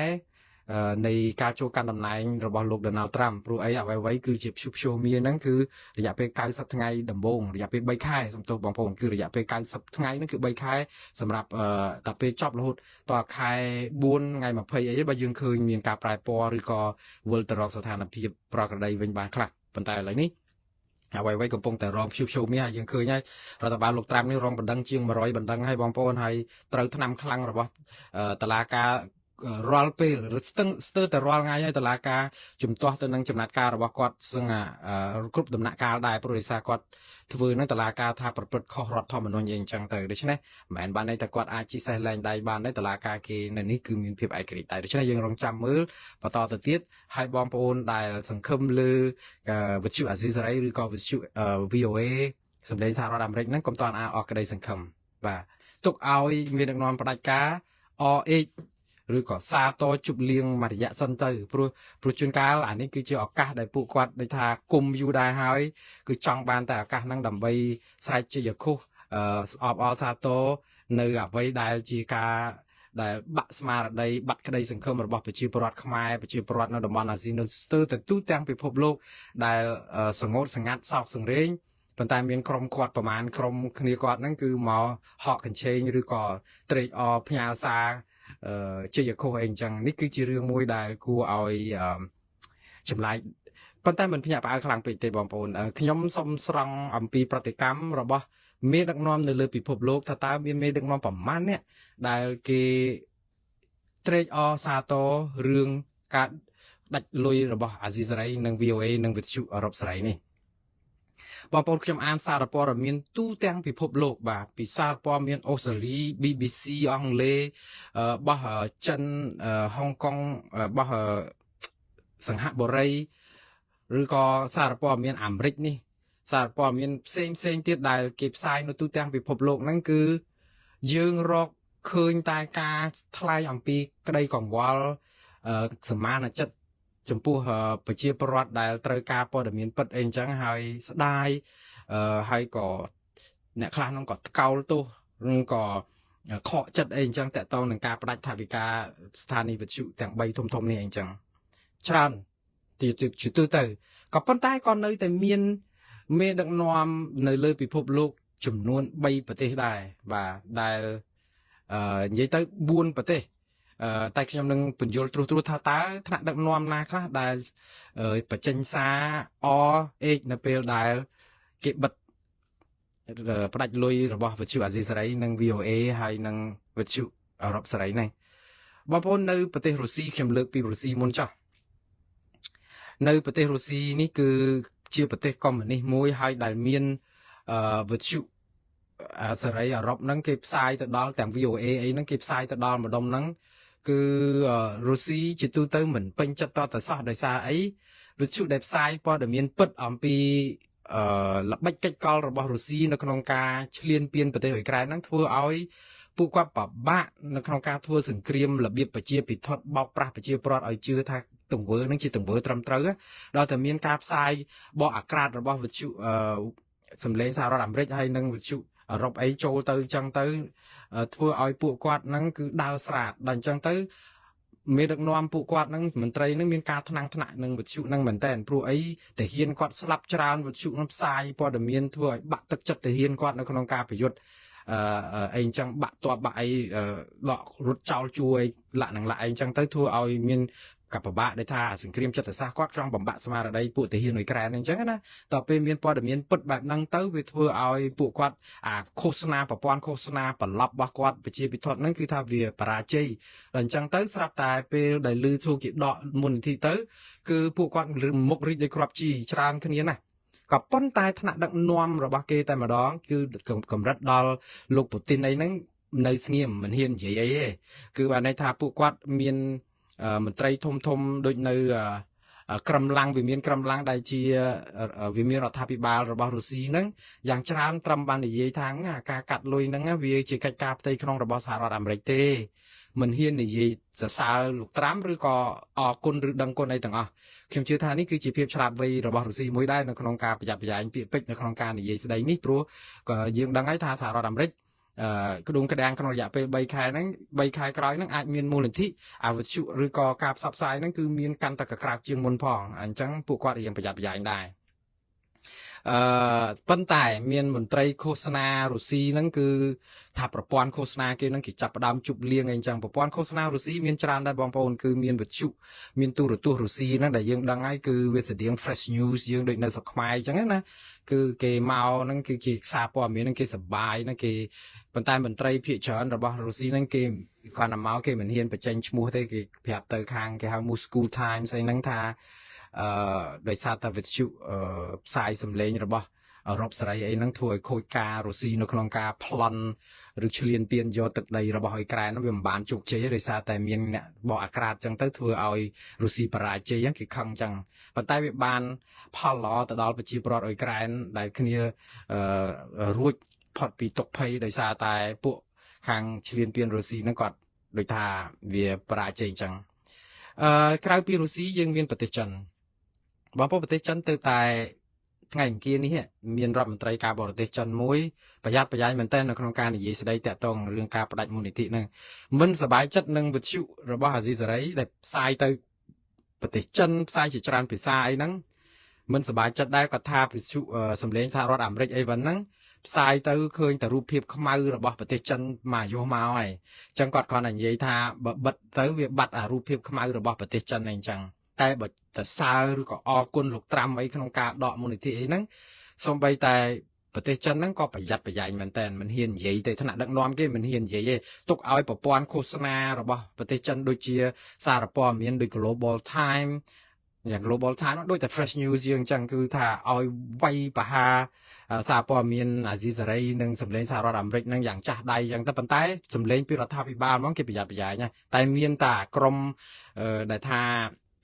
នៃការចូលកាន់តំណែងរបស់លោក Donald Trump ព្រោះអីអ្វីៗគឺជាព្យុះព្យោមាហ្នឹងគឺរយៈពេល90ថ្ងៃដំបូងរយៈពេល3ខែសំទោសបងប្អូនគឺរយៈពេល90ថ្ងៃហ្នឹងគឺ3ខែសម្រាប់តែពេលចប់រហូតតខែ4ថ្ងៃ20អីបើយើងឃើញមានការប្រែពណ៌ឬក៏វិលទៅរកស្ថានភាពប្រក្រតីវិញបានខ្លះប៉ុន្តែឥឡូវនេះអ្វីៗកំពុងតែរងព្យុះព្យោមាយើងឃើញហើយរដ្ឋបាលលោកត្រាំនេះរងបណ្ដឹងជាង100បណ្ដឹងហើយបងប្អូនហើយត្រូវថ្នាំខ្លាំងរបស់តឡាការរាល់ពេលស្ទឹងស្ទើរតែរាល់ថ្ងៃហើយតឡាការជំទាស់ទៅនឹងចំណាត់ការរបស់គាត់សឹងគ្រប់ដំណាក់កាលដែរព្រោះដោយសារគាត់ធ្វើនឹងតឡាការថាប្រព្រឹត្តខុសរដ្ឋធម្មនុញ្ញអីអញ្ចឹងទៅដូច្នេះមិនមែនបានន័យថាគាត់អាចជិះសេះលែងដៃបានទេតឡាការគេនៅនេះគឺមានភាពឯករាជ្យដែរដូច្នេះយើងរងចាំមើលបន្តទៅទៀតហើយបងប្អូនដែលសង្ឃឹមលើវិទ្យុអាស៊ីសេរីឬក៏វិទ្យុ VOA សម្លេងសហរដ្ឋអាមេរិកហ្នឹងកុំតាន់អាអស់ក្តីសង្ឃឹមបាទទុកឲ្យមានដឹកនាំផ្ដាច់ការ RH ឬក៏សាតជប់លៀងមួយរយៈសិនទៅព្រោះព្រោះជួនកាលអានេះគឺជាឱកាសដែលពួកគាត់ដូចថាគុំយូរដែរហើយគឺចង់បានតែឱកាសហ្នឹងដើម្បីស្រែកជ័យឃោសអបអរសាទរនៅអ្វីដែលជាការដែលបាក់ស្មារតីបាត់ក្តីសង្ឃឹមរបស់ប្រជាពលរដ្ឋខ្មែរប្រជាពលរដ្ឋនៅតំបន់អាស៊ីនៅស្ទើរតែទូទាំងពិភពលោកដែលសងោតសងាត់សោកសង្រេងប៉ុន្តែមានក្រុមគាត់ប្រមាណក្រុមគ្នាគាត់ហ្នឹងគឺមកហក់កញ្ឆេងឬក៏ត្រេកអរផ្ញើសារជ័យឃោសអីអញ្ចឹងនេះគឺជារឿងមួយដែលគួរឲ្យចម្លែកប៉ុន្តែមិនភ្ញាក់ផ្អើលខ្លាំងពេកទេបងប្អូនខ្ញុំសូមស្រង់អំពីប្រតិកម្មរបស់មេដឹកនាំនៅលើពិភពលោកថាតើមានមេដឹកនាំប្រមាណអ្នកដែលគេត្រេកអរសាទររឿងការដាច់លុយរបស់អាស៊ីសេរីនិង VOA និងវិទ្យុអឺរ៉ុបសេរីនេះបងប្អូនខ្ញុំអានសារព័ត៌មានទូទាំងពិភពលោកបាទពីសារព័ត៌មានអូស្ត្រាលី BBC អង់គ្លេសរបស់ចិនហុងកុងរបស់សង្ហបុរីឬក៏សារព័ត៌មានអាមេរិកនេះសារព័ត៌មានផ្សេងផ្សេងទៀតដែលគេផ្សាយនៅទូទាំងពិភពលោកហ្នឹងគឺយើងរកឃើញតែការថ្លែងអំពីក្តីកង្វល់សមានចិត្តចំពោះប្រជាពលរដ្ឋដែលត្រូវការព័ត៌មានពិតអីអញ្ចឹងហើយស្ដាយហើយក៏អ្នកខ្លះនោះក៏ថ្កោលទោសឬក៏ខកចិត្តអីអញ្ចឹងតកតងនឹងការផ្ដាច់ថវិកាស្ថានីយ៍វិទ្យុទាំង3ធំធំនេះអីអញ្ចឹងច្រើនជាទូទៅក៏ប៉ុន្តែក៏នៅតែមានមេដឹកនាំនៅលើពិភពលោកចំនួន3ប្រទេសដែរបាទដែលអឺនិយាយទៅ4ប្រទេសតែខ្ញុំនឹងពន្យល់ត្រួសត្រាសថាតើថ្នាក់ដឹកនាំណាខ្លះដែលបញ្ចេញសារអអេកនៅពេលដែលគេបិទផ្ដាច់លុយរបស់វិទ្យុអាស៊ីសេរីនិង VOA ហើយនិងវិទ្យុ អឺរ៉ុបសេរីនេះបងប្អូននៅប្រទេសរុស្ស៊ីខ្ញុំលើកពីរុស្ស៊ីមុនចុះនៅប្រទេសរុស្ស៊ីនេះគឺជាប្រទេសកុម្មុយនីសមួយហើយដែលមានអឺវិទ្យុសេរីអឺរ៉ុបហ្នឹងគេផ្សាយទៅដល់ទាំង VOA អីហ្នឹងគេផ្សាយទៅដល់ម្ដុំហ្នឹងគឺរុស្ស៊ីជាទូទៅមិនពេញចិត្តតតែសោះដោយសារអីវិទ្យុដែលផ្សាយព័ត៌មានពិតអំពីអឺល្បិចកិច្ចកលរបស់រុស្ស៊ីនៅក្នុងការឈ្លានពានប្រទេសអ៊ុយក្រែនហ្នឹងធ្វើឲ្យពួកគាត់ពិបាកនៅក្នុងការធ្វើសង្គ្រាមរបៀបប្រជាពិធបោកប្រាស់ប្រជាពលរដ្ឋឲ្យជឿថាទង្វើនឹងជាទង្វើត្រឹមត្រូវដល់តែមានការផ្សាយបកអាក្រាតរបស់វិទ្យុអឺសម្លេងសហរដ្ឋអាមេរិកហើយនិងវិទ្យុអឺរ៉ុបអីចូលទៅអញ្ចឹងទៅធ្វើឲ្យពួកគាត់ហ្នឹងគឺដើរស្រាតដល់អញ្ចឹងទៅមេដឹកនាំពួកគាត់ហ្នឹងមន្ត្រីហ្នឹងមានការថ្នាំងថ្នាក់នឹងវិទ្យុហ្នឹងមែនតើព្រោះអីទាហានគាត់ស្លាប់ច្រើនវិទ្យុហ្នឹងផ្សាយព័ត៌មានធ្វើឲ្យបាក់ទឹកចិត្តទាហានគាត់នៅក្នុងការប្រយុទ្ធអឺអីអញ្ចឹងបាក់តបបាក់អីដករត់ចោលជួយលាក់នឹងលាក់អីអញ្ចឹងទៅធ្វើឲ្យមាន កបបាក់ដែលថាសង្គ្រាមចិត្តសាស្ត្រគាត់ចង់បំបាក់ស្មារតីពួកទាហានអ៊ុយក្រែនអញ្ចឹងណាតទៅពេលមានព័ត៌មានពិតបែបហ្នឹងទៅវាធ្វើឲ្យពួកគាត់អាឃោសនាប្រព័ន្ធឃោសនាប្រឡប់របស់គាត់ប្រជាពិធហ្នឹងគឺថាវាបរាជ័យដល់អញ្ចឹងទៅស្រាប់តែពេលដែលលឺធ្វើគេដកមុនទីទៅគឺពួកគាត់មុខរីកដូចគ្រាប់ជីច្រើនគ្នាណាស់ក៏ប៉ុន្តែថ្នាក់ដឹកនាំរបស់គេតែម្ដងគឺកម្រិតដល់លោកពូទីនអីហ្នឹងនៅស្ងៀមមិនហ៊ាននិយាយអីទេគឺបានន័យថាពួកគាត់មានមន្ត្រីធំធំដូចនៅក្រឹមឡាំងវាមានក្រឹមឡាំងដែលជាវាមានរដ្ឋាភិបាលរបស់រុស្ស៊ីហ្នឹងយ៉ាងច្រើនត្រឹមបាននិយាយថាការកាត់លុយហ្នឹងវាជាកិច្ចការផ្ទៃក្នុងរបស់សហរដ្ឋអាមេរិកទេមិនហ៊ាននិយាយសរសើរលោកត្រាំឬក៏អរគុណឬដឹងគុណអីទាំងអស់ខ្ញុំជឿថានេះគឺជាភាពឆ្លាតវៃរបស់រុស្ស៊ីមួយដែរនៅក្នុងការប្រយ័ត្នប្រយែងពាក្យពេចន៍នៅក្នុងការនិយាយស្ដីនេះព្រោះក៏យើងដឹងហើយថាសហរដ្ឋអាមេរិកអឺក្ដុងក្ដាំងក្នុងរយៈពេល3ខែហ្នឹង3ខែក្រោយហ្នឹងអាចមានមូលនិធិអវិទ្យុឬក៏ការផ្សព្វផ្សាយហ្នឹងគឺមានកាន់តែកក្រើកជាងមុនផងអញ្ចឹងពួកគាត់រៀងប្រយ័ត្នប្រយែងដែរអឺប៉ុន្តែមានមន្ត្រីឃោសនារុស្ស៊ីហ្នឹងគឺថាប្រព័ន្ធឃោសនាគេហ្នឹងគេចាប់ផ្ដើមជប់លៀងអីចឹងប្រព័ន្ធឃោសនារុស្ស៊ីមានច្រើនដែរបងប្អូនគឺមានវិទ្យុមានទូរទស្សន៍រុស្ស៊ីហ្នឹងដែលយើងដឹងហើយគឺវាស្តៀង Fresh News យើងដូចនៅស្រុកខ្មែរអញ្ចឹងណាគឺគេមកហ្នឹងគឺជាសារព័ត៌មានហ្នឹងគេសបាយហ្នឹងគេប៉ុន្តែមន្ត្រីភាគច្រើនរបស់រុស្ស៊ីហ្នឹងគេគ្រាន់តែមកគេមិនហ៊ានបញ្ចេញឈ្មោះទេគេប្រាប់ទៅខាងគេហៅ Moscow Times អីហ្នឹងថាអឺដោយសារតែវិទ្យុផ្សាយសម្លេងរបស់អឺរ៉ុបសេរីអីហ្នឹងធ្វើឲ្យខូចការរុស្ស៊ីនៅក្នុងការប្លន់ឬឈ្លានពានយកទឹកដីរបស់អ៊ុយក្រែនហ្នឹងវាមិនបានជោគជ័យដោយសារតែមានអ្នកបកអាក្រាតចឹងទៅធ្វើឲ្យរុស្ស៊ីបរាជ័យហ្នឹងគេខឹងចឹងប៉ុន្តែវាបានផលល្អទៅដល់ប្រជាពលរដ្ឋអ៊ុយក្រែនដែលគ្នាអឺរួចផុតពីទុក្ខភ័យដោយសារតែពួកខាងឈ្លានពានរុស្ស៊ីហ្នឹងគាត់ដូចថាវាបរាជ័យចឹងអឺក្រៅពីរុស្ស៊ីយើងមានប្រទេសចិនបងប្អូនប្រទេសចិនទៅតែថ្ងៃអង្គារនេះមានរដ្ឋមន្ត្រីការបរទេសចិនមួយប្រយ័ត្នប្រយែងមែនទែននៅក្នុងការនិយាយស្ដីតាក់ទងរឿងការផ្ដាច់មូលនិធិហ្នឹងមិនសប្បាយចិត្តនឹងវិទ្យុរបស់អាស៊ីសេរីដែលផ្សាយទៅប្រទេសចិនផ្សាយជាច្រើនភាសាអីហ្នឹងមិនសប្បាយចិត្តដែរគាត់ថាវិទ្យុសម្លេងសហរដ្ឋអាមេរិកអីវ៉ាន់ហ្នឹងផ្សាយទៅឃើញតែរូបភាពខ្មៅរបស់ប្រទេសចិនមកយោមកហើយអញ្ចឹងគាត់គ្រាន់តែនិយាយថាបើបិទទៅវាបាត់អារូបភាពខ្មៅរបស់ប្រទេសចិនអីអញ្ចឹងតែបើទៅសើឬក៏អរគុណលោកត្រាំអីក្នុងការដកមូលនិធិអីហ្នឹងសូម្បីតែប្រទេសចិនហ្នឹងក៏ប្រយ័ត្នប្រយែងមែនតើមិនហ៊ាននិយាយទេថ្នាក់ដឹកនាំគេមិនហ៊ាននិយាយទេទុកឲ្យប្រព័ន្ធឃោសនារបស់ប្រទេសចិនដូចជាសារព័ត៌មានដូច Global Times យ៉ាង Global Times ដូចតែ Fresh News យើងអញ្ចឹងគឺថាឲ្យវាយបហាសារព័ត៌មានអាស៊ីសេរីនិងសម្លេងសហរដ្ឋអាមេរិកនឹងយ៉ាងចាស់ដៃអញ្ចឹងតែប៉ុន្តែសម្លេងពីរដ្ឋាភិបាលហ្មងគេប្រយ័ត្នប្រយែងណាតែមានតែក្រុមដែលថា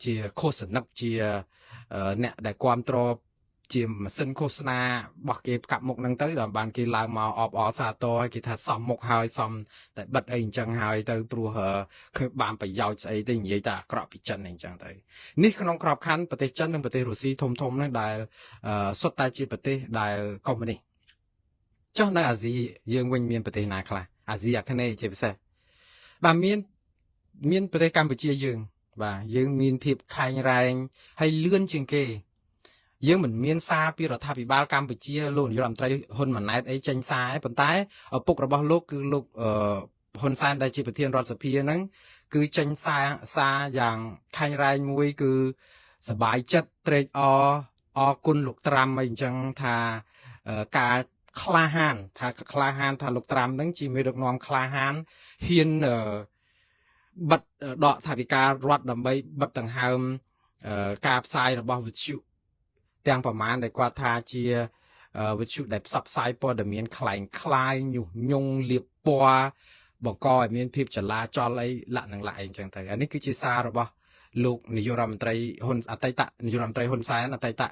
ជាឃោសនិកជាអ្នកដែលគ្រប់គ្រងជាម៉ាស៊ីនឃោសនារបស់គេកាប់មុខហ្នឹងទៅដល់បានគេឡើងមកអបអរសាទរឲ្យគេថាសមមុខហើយសមតែបិទអីអញ្ចឹងហើយទៅព្រោះឃើញបានប្រយោជន៍ស្អីទៅនិយាយតែអាក្រក់ពីចិនអីអញ្ចឹងទៅនេះក្នុងក្របខ័ណ្ឌប្រទេសចិននិងប្រទេសរុស្ស៊ីធំធំហ្នឹងដែលសុទ្ធតែជាប្រទេសដែលកុម្មុយនីសចុះនៅអាស៊ីយើងវិញមានប្រទេសណាខ្លះអាស៊ីអាគ្នេយ៍ជាពិសេសបាទមានមានប្រទេសកម្ពុជាយើង បាទយើងមានភាពខែងរែងហើយលឿនជាងគេយើងមិនមានសារពីរដ្ឋាភិបាលកម្ពុជាលោកនាយករដ្ឋមន្ត្រីហ៊ុនម៉ាណែតអីចេញសារឯប៉ុន្តែឪពុករបស់លោកគឺលោកហ៊ុនសែនដែលជាប្រធានរដ្ឋសភាហ្នឹងគឺចេញសារសារយ៉ាងខែងរែងមួយគឺសบายចិត្តត្រេកអរអរគុណលោកត្រាំអីអញ្ចឹងថាការ ក្លាហានថាក្លាហានថាលោកត្រាំហ្នឹងជាមេដឹកនាំក្លាហានហ៊ានបិទដកថវិការដ្ឋដើម្បីបិទដង្ហើមការផ្សាយរបស់វិទ្យុទាំងប្រមាណដែលគាត់ថាជាវិទ្យុដែលផ្សព្វផ្សាយព័ត៌មានក្លែងក្លាយញុះញង់លាបពណ៌បង្កឲ្យមានភាពចលាចលអីលក្ខនឹងលក្ខអីអញ្ចឹងទៅអានេះគឺជាសាររបស់លោកនាយករដ្ឋមន្ត្រីហ៊ុនអតីតនាយករដ្ឋមន្ត្រីហ៊ុនសែនអតីត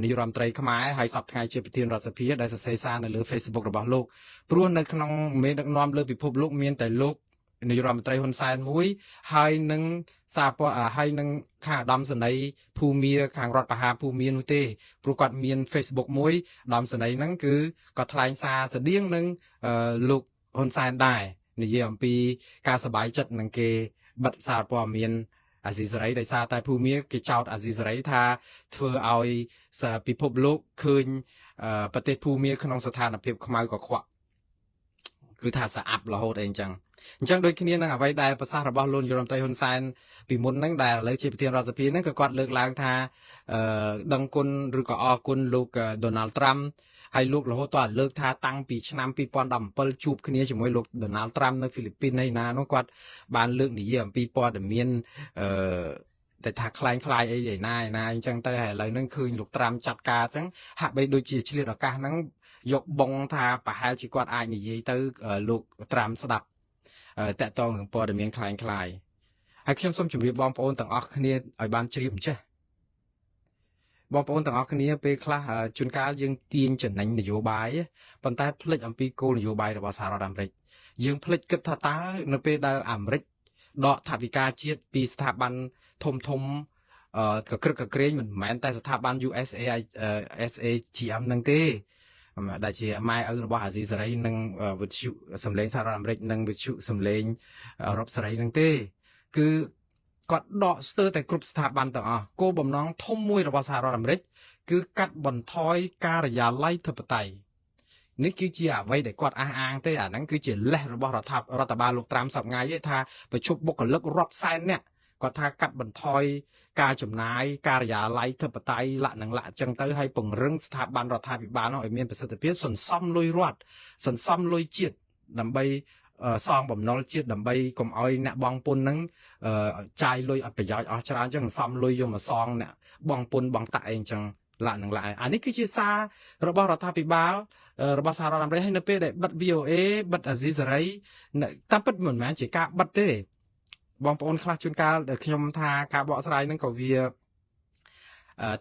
នាយករដ្ឋមន្ត្រីខ្មែរហើយសប្តាហ៍ថ្ងៃជាប្រធានរដ្ឋសភាដែលសរសេរសារនៅលើ Facebook របស់លោកព្រោះនៅក្នុងមេដឹកនាំលើពិភពលោកមានតែលោកនាយករដ្ឋមន្ត្រីហ៊ុនសែនមួយហើយនឹងសារពណ៌ហើយនឹងខាងឧត្តមសេនីយ៍ភូមាខាងរដ្ឋបហាភូមានោះទេព្រោះគាត់មាន Facebook មួយឧត្តមសេនីយ៍ហ្នឹងគឺគាត់ថ្លែងសារស្តៀងនឹងលោកហ៊ុនសែនដែរនិយាយអំពីការសប្បាយចិត្តនឹងគេបិទសារព័ត៌មានអាស៊ីសេរីដោយសារតែភូមាគេចោទអាស៊ីសេរីថាធ្វើឲ្យពិភពលោកឃើញប្រទេសភូមាក្នុងស្ថានភាពខ្មៅកខ្វក់គឺថាស្អាប់រហូតអីអញ្ចឹងអញ្ចឹងដូចគ្នានឹងអ្វីដែលប្រសាសន៍របស់លោកនាយរដ្ឋមន្ត្រីហ៊ុនសែនពីមុនហ្នឹងដែលឥឡូវជាប្រធានរដ្ឋសភាហ្នឹងក៏គាត់លើកឡើងថាអឺដឹងគុណឬក៏អរគុណលោកដូណាល់ត្រាំហើយលោករហូតតលើកថាតាំងពីឆ្នាំ2017ជួបគ្នាជាមួយលោកដូណាល់ត្រាំនៅហ្វីលីពីនឯណានោះគាត់បានលើកនិយាយអំពីព័ត៌មានអឺតែថាក្លែងក្លាយអីឯណាឯណាអញ្ចឹងទៅហើយឥឡូវហ្នឹងឃើញលោកត្រាំចាត់ការអញ្ចឹងហាក់បីដូចជាឆ្លៀតឱកាសហ្នឹងយកបងថាប្រហែលជាគាត់អាចនិយាយទៅលោកត្រាំស្ដាប់តាក់ទងនឹងព័ត៌មានក្លែងក្លាយហើយខ្ញុំសូមជម្រាបបងប្អូនទាំងអស់គ្នាឲ្យបានជ្រាបអញ្ចេះបងប្អូនទាំងអស់គ្នាពេលខ្លះជួនកាលយើងទាញចំណេញនយោបាយប៉ុន្តែភ្លេចអំពីគោលនយោបាយរបស់សហរដ្ឋអាមេរិកយើងភ្លេចគិតថាតើនៅពេលដែលអាមេរិកដកថវិកាជាតិពីស្ថាប័នធំធំអឺកក្រឹកកក្រែងមិនមែនតែស្ថាប័ន USA SAGM ហ្នឹងទេដែលជាម៉ែឪរបស់អាស៊ីសេរីនិងវិទ្យុសំឡេងសហរដ្ឋអាមេរិកនិងវិទ្យុសំឡេងអឺរ៉ុបសេរីហ្នឹងទេគឺគាត់ដកស្ទើរតែគ្រប់ស្ថាប័នទាំងអស់គោលបំណងធំមួយរបស់សហរដ្ឋអាមេរិកគឺកាត់បន្ថយការិយាល័យធិបតេយ្យនេះគឺជាអ្វីដែលគាត់អះអាងទេអាហ្នឹងគឺជាលេសរបស់រដ្ឋបាលលោកត្រាំសប្ងៃទេថាប្រជុំបុគ្គលិករាប់សែននាក់គាត់ថាកាត់បន្ថយការចំណាយការិយាល័យធិបតេយ្យលក្ខនឹងលក្ខចឹងទៅឲ្យពង្រឹងស្ថាប័នរដ្ឋាភិបាលនោះឲ្យមានប្រសិទ្ធភាពសន្សំលុយរដ្ឋសន្សំលុយជាតិដើម្បីសងបំណុលជាតិដើម្បីកុំឲ្យអ្នកបងពុនហ្នឹងចាយលុយអត់ប្រយោជន៍អស់ច្រើនចឹងសំលុយយកមកសងអ្នកបងពុនបងតាក់អីចឹងលក្ខនឹងលក្ខអានេះគឺជាសាររបស់រដ្ឋាភិបាលរបស់សហរដ្ឋអាមេរិកហើយនៅពេលដែលបិទ VOA បិទអាស៊ីសេរីតាមពិតមិនមែនជាការបិទទេបងប្អូនខ្លះជួនកាលដែលខ្ញុំថាការបកស្រាយហ្នឹងក៏វា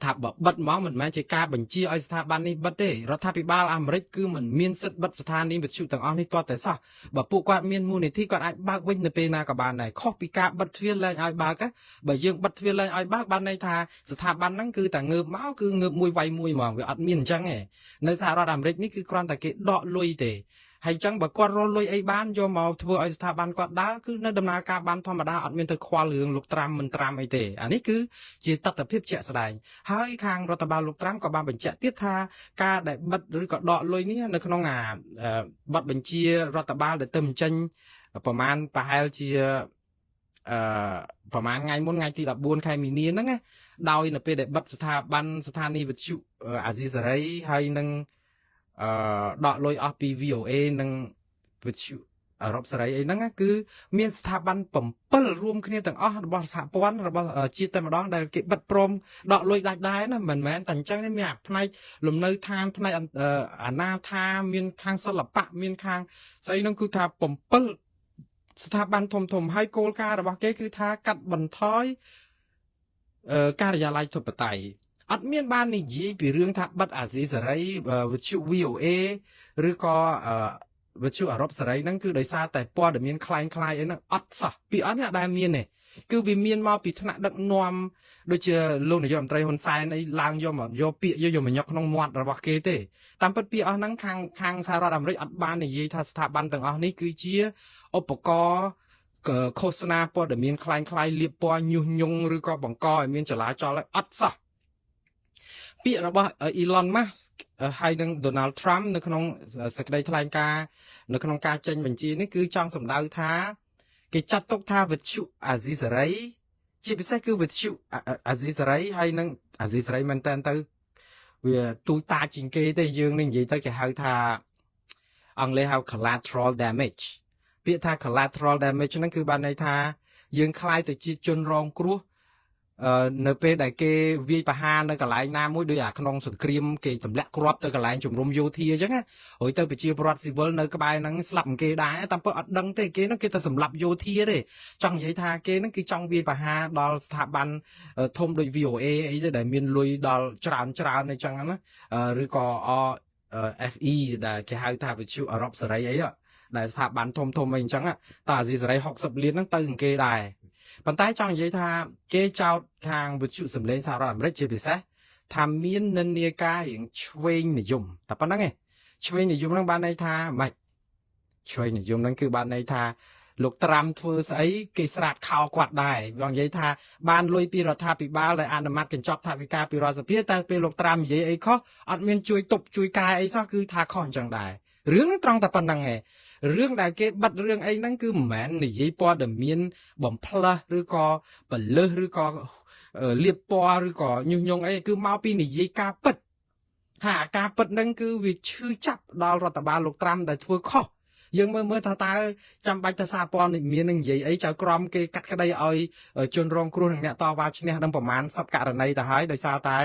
ថាបើបិទហ្មងមិនមែនជាការបញ្ជាឲ្យស្ថាប័ននេះបិទទេរដ្ឋាភិបាលអាមេរិកគឺមិនមានសិទ្ធិបិទស្ថានីយ៍វិទ្យុទាំងអស់នេះទាល់តែសោះបើពួកគាត់មានមូលនិធិគាត់អាចបើកវិញនៅពេលណាក៏បានដែរខុសពីការបិទទ្វារលែងឲ្យបើកបើយើងបិទទ្វារលែងឲ្យបើកបានន័យថាស្ថាប័នហ្នឹងគឺតែងើបមកគឺងើបមួយវាយមួយហ្មងវាអត់មានអញ្ចឹងទេនៅសហរដ្ឋអាមេរិកនេះគឺគ្រាន់តែគេដកលុយទេហើយអញ្ចឹងបើគាត់រកលុយអីបានយកមកធ្វើឲ្យស្ថាប័នគាត់ដើរគឺនៅដំណើរការបានធម្មតាអត់មានទៅខ្វល់រឿងលោកត្រាំមិនត្រាំអីទេអានេះគឺជាតថភាពជាក់ស្ដែងហើយខាងរដ្ឋបាលលោកត្រាំក៏បានបញ្ជាក់ទៀតថាការដែលបិទឬក៏ដកលុយនេះនៅក្នុងអាបទបញ្ជារដ្ឋបាលដែលទៅបញ្ចេញប្រហែលប្រហែលជាអឺប្រហែលថ្ងៃមុនថ្ងៃទី14ខែមីនាហ្នឹងណាដោយនៅពេលដែលបិទស្ថាប័នស្ថានីយ៍វិទ្យុអាស៊ីសេរីហើយនឹងអឺដកលុយអស់ពី VOA និងវិទ្យុអឺរ៉ុបសេរីអីហ្នឹងគឺមានស្ថាប័ន7រួមគ្នាទាំងអស់របស់សហព័ន្ធរបស់ជាតិតែម្ដងដែលគេបិទព្រមដកលុយដាច់ដែរណាមិនមែនតែអញ្ចឹងទេមានអាផ្នែកលំនៅឋានផ្នែកអាណាថាមានខាងសិល្បៈមានខាងស្អីហ្នឹងគឺថា7ស្ថាប័នធំធំហើយគោលការណ៍របស់គេគឺថាកាត់បន្ថយការិយាល័យធិបតេយ្យអត់មានបាននិយាយពីរឿងថាបិទអាស៊ីសេរីវិទ្យុ VOA ឬក៏វិទ្យុអឺរ៉ុបសេរីហ្នឹងគឺដោយសារតែព័ត៌មានក្លែងក្លាយអីហ្នឹងអត់សោះពីអត់នេះអត់ដែលមានទេគឺវាមានមកពីថ្នាក់ដឹកនាំដូចជាលោកនាយករដ្ឋមន្ត្រីហ៊ុនសែនអីឡើងយកមកយកពាក្យយកមកញឹកក្នុងមាត់របស់គេទេតាមពិតពាក្យអស់ហ្នឹងខាងខាងសហរដ្ឋអាមេរិកអត់បាននិយាយថាស្ថាប័នទាំងអស់នេះគឺជាឧបករណ៍ឃោសនាព័ត៌មានក្លែងក្លាយលាបពណ៌ញុះញង់ឬក៏បង្កឲ្យមានចលាចលអត់សោះពាក្យរបស់ Elon Musk ហើយនឹង Donald Trump នៅក្នុងសេចក្តីថ្លែងការណ៍នៅក្នុងការចេញបញ្ជានេះគឺចង់សម្ដៅថាគេចាត់ទុកថាវិទ្យុអាស៊ីសេរីជាពិសេសគឺវិទ្យុអាស៊ីសេរីហើយនឹងអាស៊ីសេរីមែនតើទៅ វាទូចតាចជាងគេទេយើងនឹងនិយាយទៅគេហៅថាអង់គ្លេសហៅ collateral damage ពាក្យថា collateral damage ហ្នឹងគឺបានន័យថាយើងក្លាយទៅជាជនរងគ្រោះអឺនៅពេលដែលគេវាយប្រហារនៅកន្លែងណាមួយដូចអាក្នុងសង្គ្រាមគេទម្លាក់គ្រាប់ទៅកន្លែងជំរំយោធាអញ្ចឹងណារួចទៅប្រជាពលរដ្ឋស៊ីវិលនៅក្បែរហ្នឹងស្លាប់គេដែរតាមពិតអត់ដឹងទេគេហ្នឹងគេទៅសម្លាប់យោធាទេចង់និយាយថាគេហ្នឹងគឺចង់វាយប្រហារដល់ស្ថាប័នធំដូច VOA អីទេដែលមានលុយដល់ច្រើនច្រើនអីចឹងណាឬក៏ RFA ដែលគេហៅថាវិទ្យុអឺរ៉ុបសេរីអីដែលស្ថាប័នធំធំអីអញ្ចឹងតើអាស៊ីសេរី60លានហ្នឹងទៅគេដែរប៉ុន្តែចង់និយាយថាគេចោទខាងវិទ្យុសំឡេងសហរដ្ឋអាមេរិកជាពិសេសថាមាននិន្នាការរៀងឆ្វេងនិយមតែប៉ុណ្្នឹងឯងឆ្វេងនិយមហ្នឹងបានន័យថាម៉េចឆ្វេងនិយមហ្នឹងគឺបានន័យថាលោកត្រាំធ្វើស្អីគេស្រាតខោគាត់ដែរបងនិយាយថាបានលុយពីរដ្ឋាភិបាលដែលអនុម័តកញ្ចប់ថវិកាពីរដ្ឋសភាតែពេលលោកត្រាំនិយាយអីខុសអត់មានជួយទប់ជួយកែអីសោះគឺថាខុសអញ្ចឹងដែររឿងហ្នឹងត្រង់តែប៉ុណ្្នឹងឯងរឿងដែលគេបិទរឿងអីហ្នឹងគឺមិនមែននិយាយព័ត៌មានបំផ្លើសឬក៏បលឹះឬក៏លៀបពណ៌ឬក៏ញុះញង់អីគឺមកពីនិយាយការពិតហើយអាការពិតហ្នឹងគឺវាឈឺចាប់ដល់រដ្ឋបាលលោកត្រាំដែលធ្វើខុសយើងមើលមើលថាតើចាំបាច់ទៅសារព័ត៌មាននឹងនិយាយអីចៅក្រមគេកាត់ក្តីឲ្យជនរងគ្រោះនិងអ្នកតវ៉ាឈ្នះនឹងប្រមាណ10ករណីទៅហើយដោយសារតែ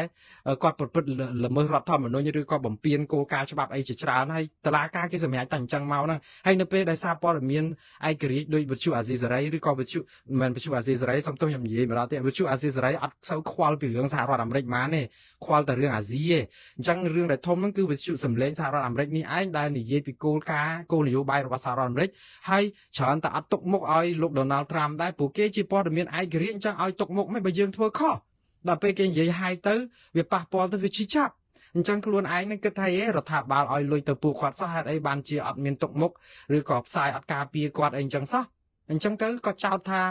គាត់ប្រព្រឹត្តល្មើសរដ្ឋធម្មនុញ្ញឬក៏បំពានគោលការណ៍ច្បាប់អីជាច្រើនហើយតឡាការគេសម្រេចតែអញ្ចឹងមកហ្នឹងហើយនៅពេលដែលសារព័ត៌មានឯករាជ្យដូចវិទ្យុអាស៊ីសេរីឬក៏វិទ្យុមិនវិទ្យុអាស៊ីសេរីសុំទោសខ្ញុំនិយាយម្ដងទៀតវិទ្យុអាស៊ីសេរីអត់សូវខ្វល់ពីរឿងសហរដ្ឋអាមេរិកហ្មងទេខ្វល់តែរឿងអាស៊ីទេអញ្ចឹងរឿងដែលធំហ្នឹងគឺវិទ្យុសំឡេងសហរដ្ឋអាមេរិកនេះឯងដែលនិយាយពីគោលការណ៍គោលនយោបាយរបស់សហរដ្ឋអាមេរិកហើយច្រើនតែអត់ទុកមុខឲ្យលោកដូណាល់ត្រាំដែរព្រោះគេជាព័ត៌មានឯករាជ្យអញ្ចឹងឲ្យទុកមុខមិនបើយើងធ្វើខុសដល់ពេលគេនិយាយហាយទៅវាប៉ះពាល់ទៅវាឈឺចាប់អញ្ចឹងខ្លួនឯងនឹងគិតថាអេរដ្ឋាភិបាលឲ្យលុយទៅពួកគាត់សោះហេតុអីបានជាអត់មានទុកមុខឬក៏ផ្សាយអត់ការពារគាត់អីអញ្ចឹងសោះអញ្ចឹងទៅក៏ចោទថា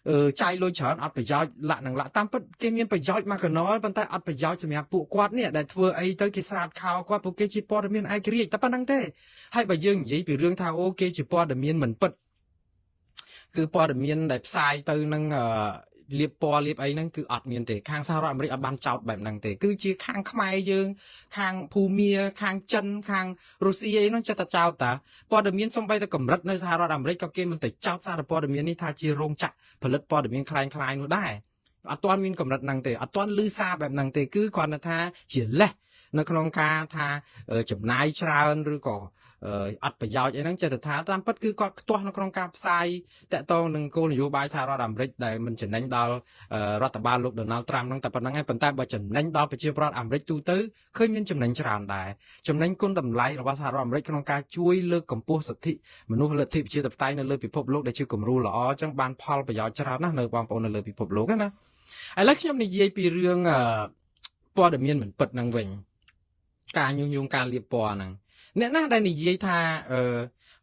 អឺចាយលុយច្រើនអត់ប្រយោជន៍លាក់នឹងលាក់តាមពិតគេមានប្រយោជន៍មកកណោប៉ុន្តែអត់ប្រយោជន៍សម្រាប់ពួកគាត់នេះដែលធ្វើអីទៅគេស្រាតខោគាត់ពួកគេជាព័ត៌មានឯករាជ្យតែប៉ុណ្្នឹងទេហើយបើយើងនិយាយពីរឿងថាអូគេជាព័ត៌មានមិនពិតគឺព័ត៌មានដែលផ្សាយទៅនឹងលៀបពណ៌លៀបអីហ្នឹងគឺអត់មានទេខាងសហរដ្ឋអាមេរិកអត់បានចោទបែបហ្នឹងទេគឺជាខាងខ្មែរយើងខាងភូមាខាងចិនខាងរុស្ស៊ីអីហ្នឹងចិត្តតែចោទតាព័ត៌មានសំបីតែកម្រិតនៅសហរដ្ឋអាមេរិកក៏គេមិនទៅចោទសារព័ត៌មាននេះថាជារោងចក្រផលិតព័ត៌មានក្លែងក្លាយនោះដែរអត់ទាន់មានកម្រិតហ្នឹងទេអត់ទាន់លឺសារបែបហ្នឹងទេគឺគ្រាន់តែថាជាលេសនៅក្នុងការថាចំណាយច្រើនឬក៏អត់ប្រយោជន៍អីហ្នឹងចេះតែថាតាមពិតគឺគាត់ខ្ទាស់នៅក្នុងការផ្សាយតាក់ទងនឹងគោលនយោបាយសហរដ្ឋអាមេរិកដែលមិនចំណេញដល់រដ្ឋបាលលោកដូណាល់ត្រាំហ្នឹងតែប៉ុណ្្នឹងឯងប៉ុន្តែបើចំណេញដល់ប្រជាពលរដ្ឋអាមេរិកទូទៅឃើញមានចំណេញច្រើនដែរចំណេញគុណតម្លៃរបស់សហរដ្ឋអាមេរិកក្នុងការជួយលើកកម្ពស់សិទ្ធិមនុស្សលទ្ធិប្រជាធិបតេយ្យនៅលើពិភពលោកដែលជាគំរូល្អអញ្ចឹងបានផលប្រយោជន៍ច្រើនណាស់នៅបងប្អូននៅលើពិភពលោកណាឥឡូវខ្ញុំនិយាយពីរឿងព័ត៌មានមិនពិតហ្នឹងវិញការញុះញង់ការលាបពណ៌ហ្នឹងអ្នកណាដែលនិយាយថាអឺ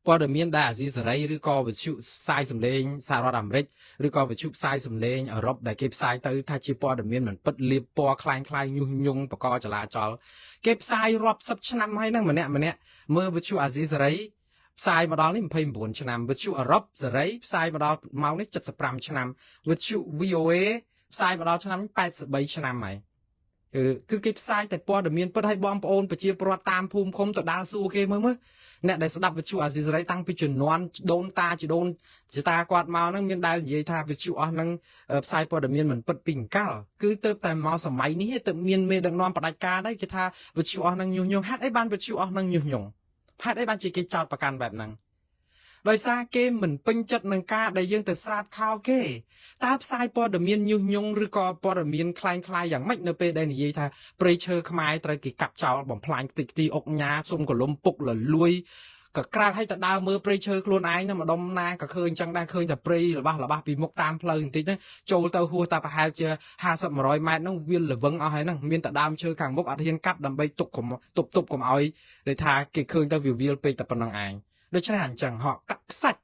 ព័ត៌មានដែលអាស៊ីសេរីឬក៏វិទ្យុផ្សាយសម្លេងសហរដ្ឋអាមេរិកឬក៏វិទ្យុផ្សាយសម្លេងអឺរ៉ុបដែលគេផ្សាយទៅថាជាព័ត៌មានមិនពិតលាបពណ៌ក្លែងក្លាយញុះញង់បកចលាចលគេផ្សាយរាប់សិបឆ្នាំហើយហ្នឹងម្នាក់ម្នាក់មើលវិទ្យុអាស៊ីសេរីផ្សាយមកដល់នេះ29ឆ្នាំវិទ្យុអឺរ៉ុបសេរីផ្សាយមកដល់ម៉ោងនេះ75ឆ្នាំវិទ្យុ VOA ផ្សាយមកដល់ឆ្នាំ83ឆ្នាំហើយគឺគេផ្សាយតែព័ត៌មានពិតឲ្យបងប្អូនប្រជាពលរដ្ឋតាមភូមិឃុំទៅដើរសួរគេមើលមើលអ្នកដែលស្ដាប់វិទ្យុអាស៊ីសេរីតាំងពីជំនាន់ដូនតាជីដូនជីតាគាត់មកហ្នឹងមានដែលនិយាយថាវិទ្យុអស់ហ្នឹងផ្សាយព័ត៌មានមិនពិតពីអង្កលគឺទៅតែមកសម័យនេះទៅមានមេដឹកនាំផ្ដាច់ការដែរគេថាវិទ្យុអស់ហ្នឹងញុះញង់ហេតុអីបានវិទ្យុអស់ហ្នឹងញុះញង់ហេតុអីបានជាគេចោទប្រកាន់បែបហ្នឹងដោយសារគេមិនពេញចិត្តនឹងការដែលយើងទៅស្រាតខោគេតើផ្សាយព័ត៌មានញុះញង់ឬក៏ព័ត៌មានក្លែងក្លាយយ៉ាងម៉េចនៅពេលដែលនិយាយថាព្រៃឈើខ្មែរត្រូវគេកាប់ចោលបំផ្លាញខ្ទេចខ្ទីអុកញ៉ាសុំកលុំពុកលលួយក៏ក្រើកឲ្យទៅដើរមើលព្រៃឈើខ្លួនឯងហ្នឹងម្ដុំណាក៏ឃើញចឹងដែរឃើញតែព្រៃរបស់របស់ពីមុខតាមផ្លូវបន្តិចហ្នឹងចូលទៅហួសតែប្រហែលជា50 100ម៉ែត្រហ្នឹងវាល្វឹងអស់ហើយហ្នឹងមានតែដើមឈើខាងមុខអត់ហ៊ានកាប់ដើម្បីទុកកុំទប់ទប់កុំឲ្យដែលថាគេឃើញទៅវាវាលពេកតែប៉ុណ្្នឹងឯងដូច្នេះអញ្ចឹងហកកាក់ខ្សាច់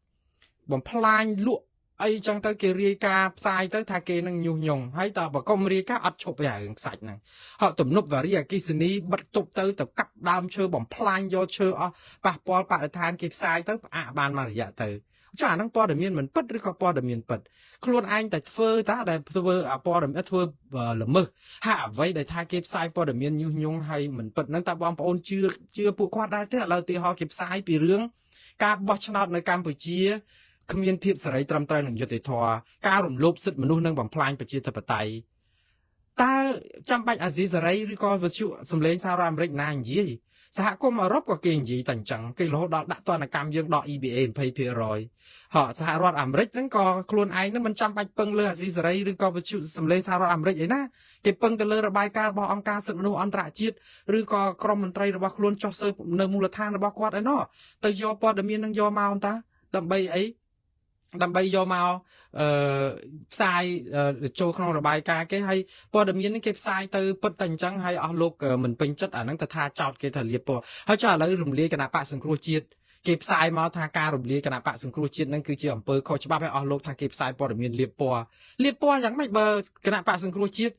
បំផ្លាញលក់អីចឹងទៅគេរាយការណ៍ផ្សាយទៅថាគេនឹងញុះញង់ហើយតើបើកុំរាយការណ៍អត់ឈប់ទេអារឿងខ្សាច់ហ្នឹងហកទំនប់វារីអគ្គិសនីបិទទប់ទៅទៅកាប់ដើមឈើបំផ្លាញយកឈើអស់ប៉ះពាល់បរិស្ថានគេផ្សាយទៅផ្អាកបានមួយរយៈទៅ ចុះអាហ្នឹងព័ត៌មានមិនពិតឬក៏ព័ត៌មានពិតខ្លួនឯងតែធ្វើតាដែលធ្វើអាព័ត៌មានធ្វើល្មើសហាក់អ្វីដែលថាគេផ្សាយព័ត៌មានញុះញង់ហើយមិនពិតហ្នឹងតើបងប្អូនជឿជឿពួកគាត់ដែរទេឥឡូវទីហោគេផ្សាយពីរឿងការបោះឆ្នោតនៅកម្ពុជាគ្មានភាពសេរីត្រឹមត្រូវនឹងយុត្តិធម៌ការរំលោភសិទ្ធិមនុស្សនិងបំផ្លាញប្រជាធិបតេយ្យតើចាំបាច់អាស៊ីសេរីឬក៏វិទ្យុសំឡេងសហរដ្ឋអាមេរិកណានិយាយសហគមន៍អឺរ៉ុបក៏គេនិយាយតែអញ្ចឹងគេរហូតដល់ដាក់ទណ្ឌកម្មយើងដក EBA 20%ហ៎សហរដ្ឋអាមេរិកហ្នឹងក៏ខ្លួនឯងហ្នឹងមិនចាំបាច់ពឹងលើអាស៊ីសេរីឬក៏វិទ្យុសំឡេងសហរដ្ឋអាមេរិកអីណាគេពឹងទៅលើរបាយការណ៍របស់អង្គការសិទ្ធិមនុស្សអន្តរជាតិឬក៏ក្រុមមន្ត្រីរបស់ខ្លួនចុះស៊ើបនៅមូលដ្ឋានរបស់គាត់ឯណោះទៅយកព័ត៌មាននឹងយកមកតាដើម្បីអីដើម្បីយកមកអឺផ្សាយចូលក្នុងរបាយការណ៍គេហើយព័ត៌មាននេះគេផ្សាយទៅពិតតែអញ្ចឹងហើយអស់លោកមិនពេញចិត្តអាហ្នឹងទៅថាចោតគេថាលាបពណ៌ហើយចុះឥឡូវរំលាយគណបក្សសង្គ្រោះជាតិគេផ្សាយមកថាការរំលាយគណបក្សសង្គ្រោះជាតិហ្នឹងគឺជាអំពើខុសច្បាប់ហើយអស់លោកថាគេផ្សាយព័ត៌មានលាបពណ៌លាបពណ៌យ៉ាងម៉េចបើគណបក្សសង្គ្រោះជាតិ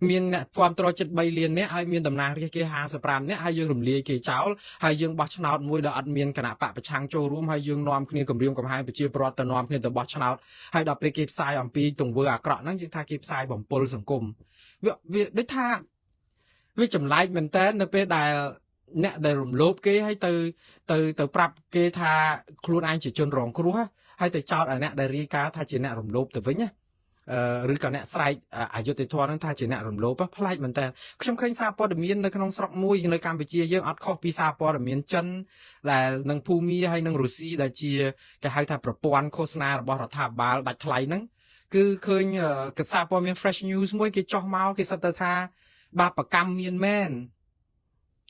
មានអ្នកគ្រប់គ្រងជិត3លាននាក់ហើយមានតំណាងរាស្ត្រគេ55នាក់ហើយយើងរំលាយគេចោលហើយយើងបោះឆ្នោតមួយដែលអត់មានគណបក្សប្រឆាំងចូលរួមហើយយើងនាំគ្នាគម្រាមកំហែងប្រជាពលរដ្ឋទៅនាំគ្នាទៅបោះឆ្នោតហើយដល់ពេលគេផ្សាយអំពីទង្វើអាក្រក់ហ្នឹងយើងថាគេផ្សាយបំពុលសង្គមវាវាដូចថាវាចម្លែកមែនតើនៅពេលដែលអ្នកដែលរំលោភគេហើយទៅទៅទៅប្រាប់គេថាខ្លួនឯងជាជនរងគ្រោះហើយទៅចោទឲ្យអ្នកដែលរាយការណ៍ថាជាអ្នករំលោភទៅវិញណាឬក៏អ្នកស្រែកអយុត្តិធម៌ហ្នឹងថាជាអ្នករំលោភប្លែកមែនតើខ្ញុំឃើញសារព័ត៌មាននៅក្នុងស្រុកមួយនៅកម្ពុជាយើងអត់ខុសពីសារព័ត៌មានចិនដែលនឹងភូមាហើយនឹងរុស្ស៊ីដែលជាគេហៅថាប្រព័ន្ធឃោសនារបស់រដ្ឋាភិបាលដាច់ថ្លៃហ្នឹងគឺឃើញកសារព័ត៌មាន Fresh News មួយគេចុះមកគេសិតទៅថាបាបកម្មមានមែន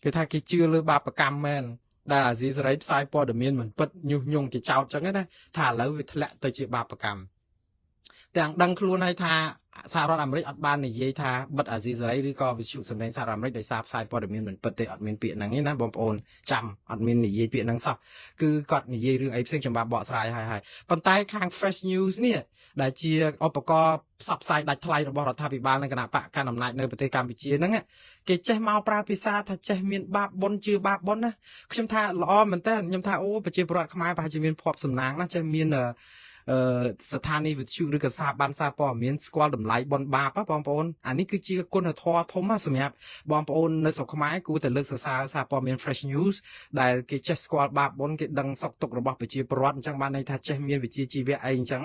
គេថាគេជឿលើបាបកម្មមែនដែលអាស៊ីសេរីផ្សាយព័ត៌មានមិនពិតញុះញង់គេចោទចឹងណាថាឥឡូវវាធ្លាក់ទៅជាបាបកម្មទាំងដឹងខ្លួនហើយថាសហរដ្ឋអាមេរិកអត់បាននិយាយថាបិទអាស៊ីសេរីឬក៏វិទ្យុសំឡេងសហរដ្ឋអាមេរិកដោយសារផ្សាយព័ត៌មានមិនពិតទេអត់មានពាក្យហ្នឹងទេណាបងប្អូនចាំអត់មាននិយាយពាក្យហ្នឹងសោះគឺគាត់និយាយរឿងអីផ្សេងខ្ញុំបាទបកស្រាយហើយហើយប៉ុន្តែខាង Fresh News នេះដែលជាឧបករណ៍ផ្សព្វផ្សាយដាច់ថ្លៃរបស់រដ្ឋាភិបាលនិងគណបក្សកាន់អំណាចនៅប្រទេសកម្ពុជាហ្នឹងគេចេះមកប្រើភាសាថាចេះមានបាបបុណ្យជឿបាបបុណ្យណាខ្ញុំថាល្អមែនតើខ្ញុំថាអូប្រជាពលរដ្ឋខ្មែរប្រហែលជាមានភ័ព្វសំណាងណាចេះមានអឺស្ថានីយ៍វិទ្យុឬក៏ស្ថាប័នសារព័ត៌មានស្គាល់តម្លៃបុណ្យបាបបងប្អូនអានេះគឺជាគុណធម៌ធំសម្រាប់បងប្អូននៅស្រុកខ្មែរគួរតែលើកសរសើរសារព័ត៌មាន Fresh News ដែលគេចេះស្គាល់បាបបុណ្យគេដឹងសុខទុក្ខរបស់ប្រជាពលរដ្ឋអញ្ចឹងបានន័យថាចេះមានវិជ្ជាជីវៈអីអញ្ចឹង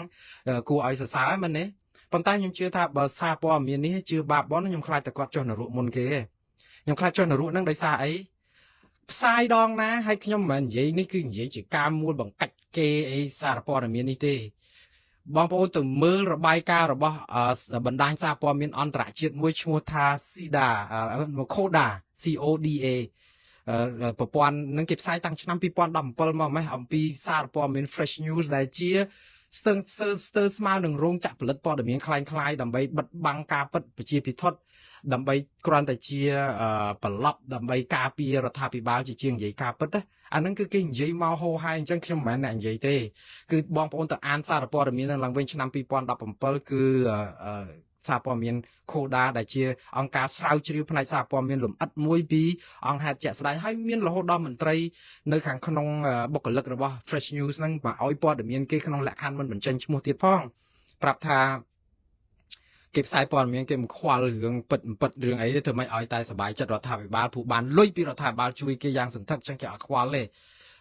គួរឲ្យសរសើរមែនទេប៉ុន្តែខ្ញុំជឿថាបើសារព័ត៌មាននេះជឿបាបបុណ្យខ្ញុំខ្លាចតែគាត់ចុះនរកមុនគេខ្ញុំខ្លាចចុះនរកហ្នឹងដោយសារអីផ្សាយដងណាហើយខ្ញុំមិនមែននិយាយនេះគឺនិយាយជាការមួលបង្កាច់គេអីសារព័ត៌មាននេះទេបងប្អូនទៅមើលរបាយការណ៍របស់បណ្ដាញសារព័ត៌មានអន្តរជាតិមួយឈ្មោះថា SIDA CODA CODA ប្រព័ន្ធនឹងគេផ្សាយតាំងឆ្នាំ2017មកម៉េះអំពីសារព័ត៌មាន Fresh News ដែលជាស្ទើរស្ទើរស្មើនឹងរោងចក្រផលិតព័ត៌មានក្លែងក្លាយដើម្បីបិទបាំងការពិតប្រជាពិធដើម្បីគ្រាន់តែជាប្រឡប់ដើម្បីការពាររដ្ឋាភិបាលជាជាងនិយាយការពិតណាអាហ្នឹងគឺគេនិយាយមកហោហែអញ្ចឹងខ្ញុំមិនមែនអ្នកនិយាយទេគឺបងប្អូនទៅអានសារព័ត៌មានឡើងវិញឆ្នាំ2017គឺសារព័ត៌មាន CODA ដែលជាអង្គការស្រាវជ្រាវផ្នែកសារព័ត៌មានលម្អិតមួយពីអង្គហេតុជាក់ស្ដែងហើយមានរហូតដល់មន្ត្រីនៅខាងក្នុងបុគ្គលិករបស់ Fresh News ហ្នឹងមកឲ្យព័ត៌មានគេក្នុងលក្ខខណ្ឌមិនបញ្ចេញឈ្មោះទៀតផងប្រាប់ថាគេផ្សាយព័ត៌មានគេមិនខ្វល់រឿងពិតពិតរឿងអីទេធ្វើម៉េចឲ្យតែសบายចិត្តរដ្ឋាភិបាលព្រោះបានលុយពីរដ្ឋាភិបាលជួយគេយ៉ាងសន្ធឹកចឹងគេអត់ខ្វល់ទេ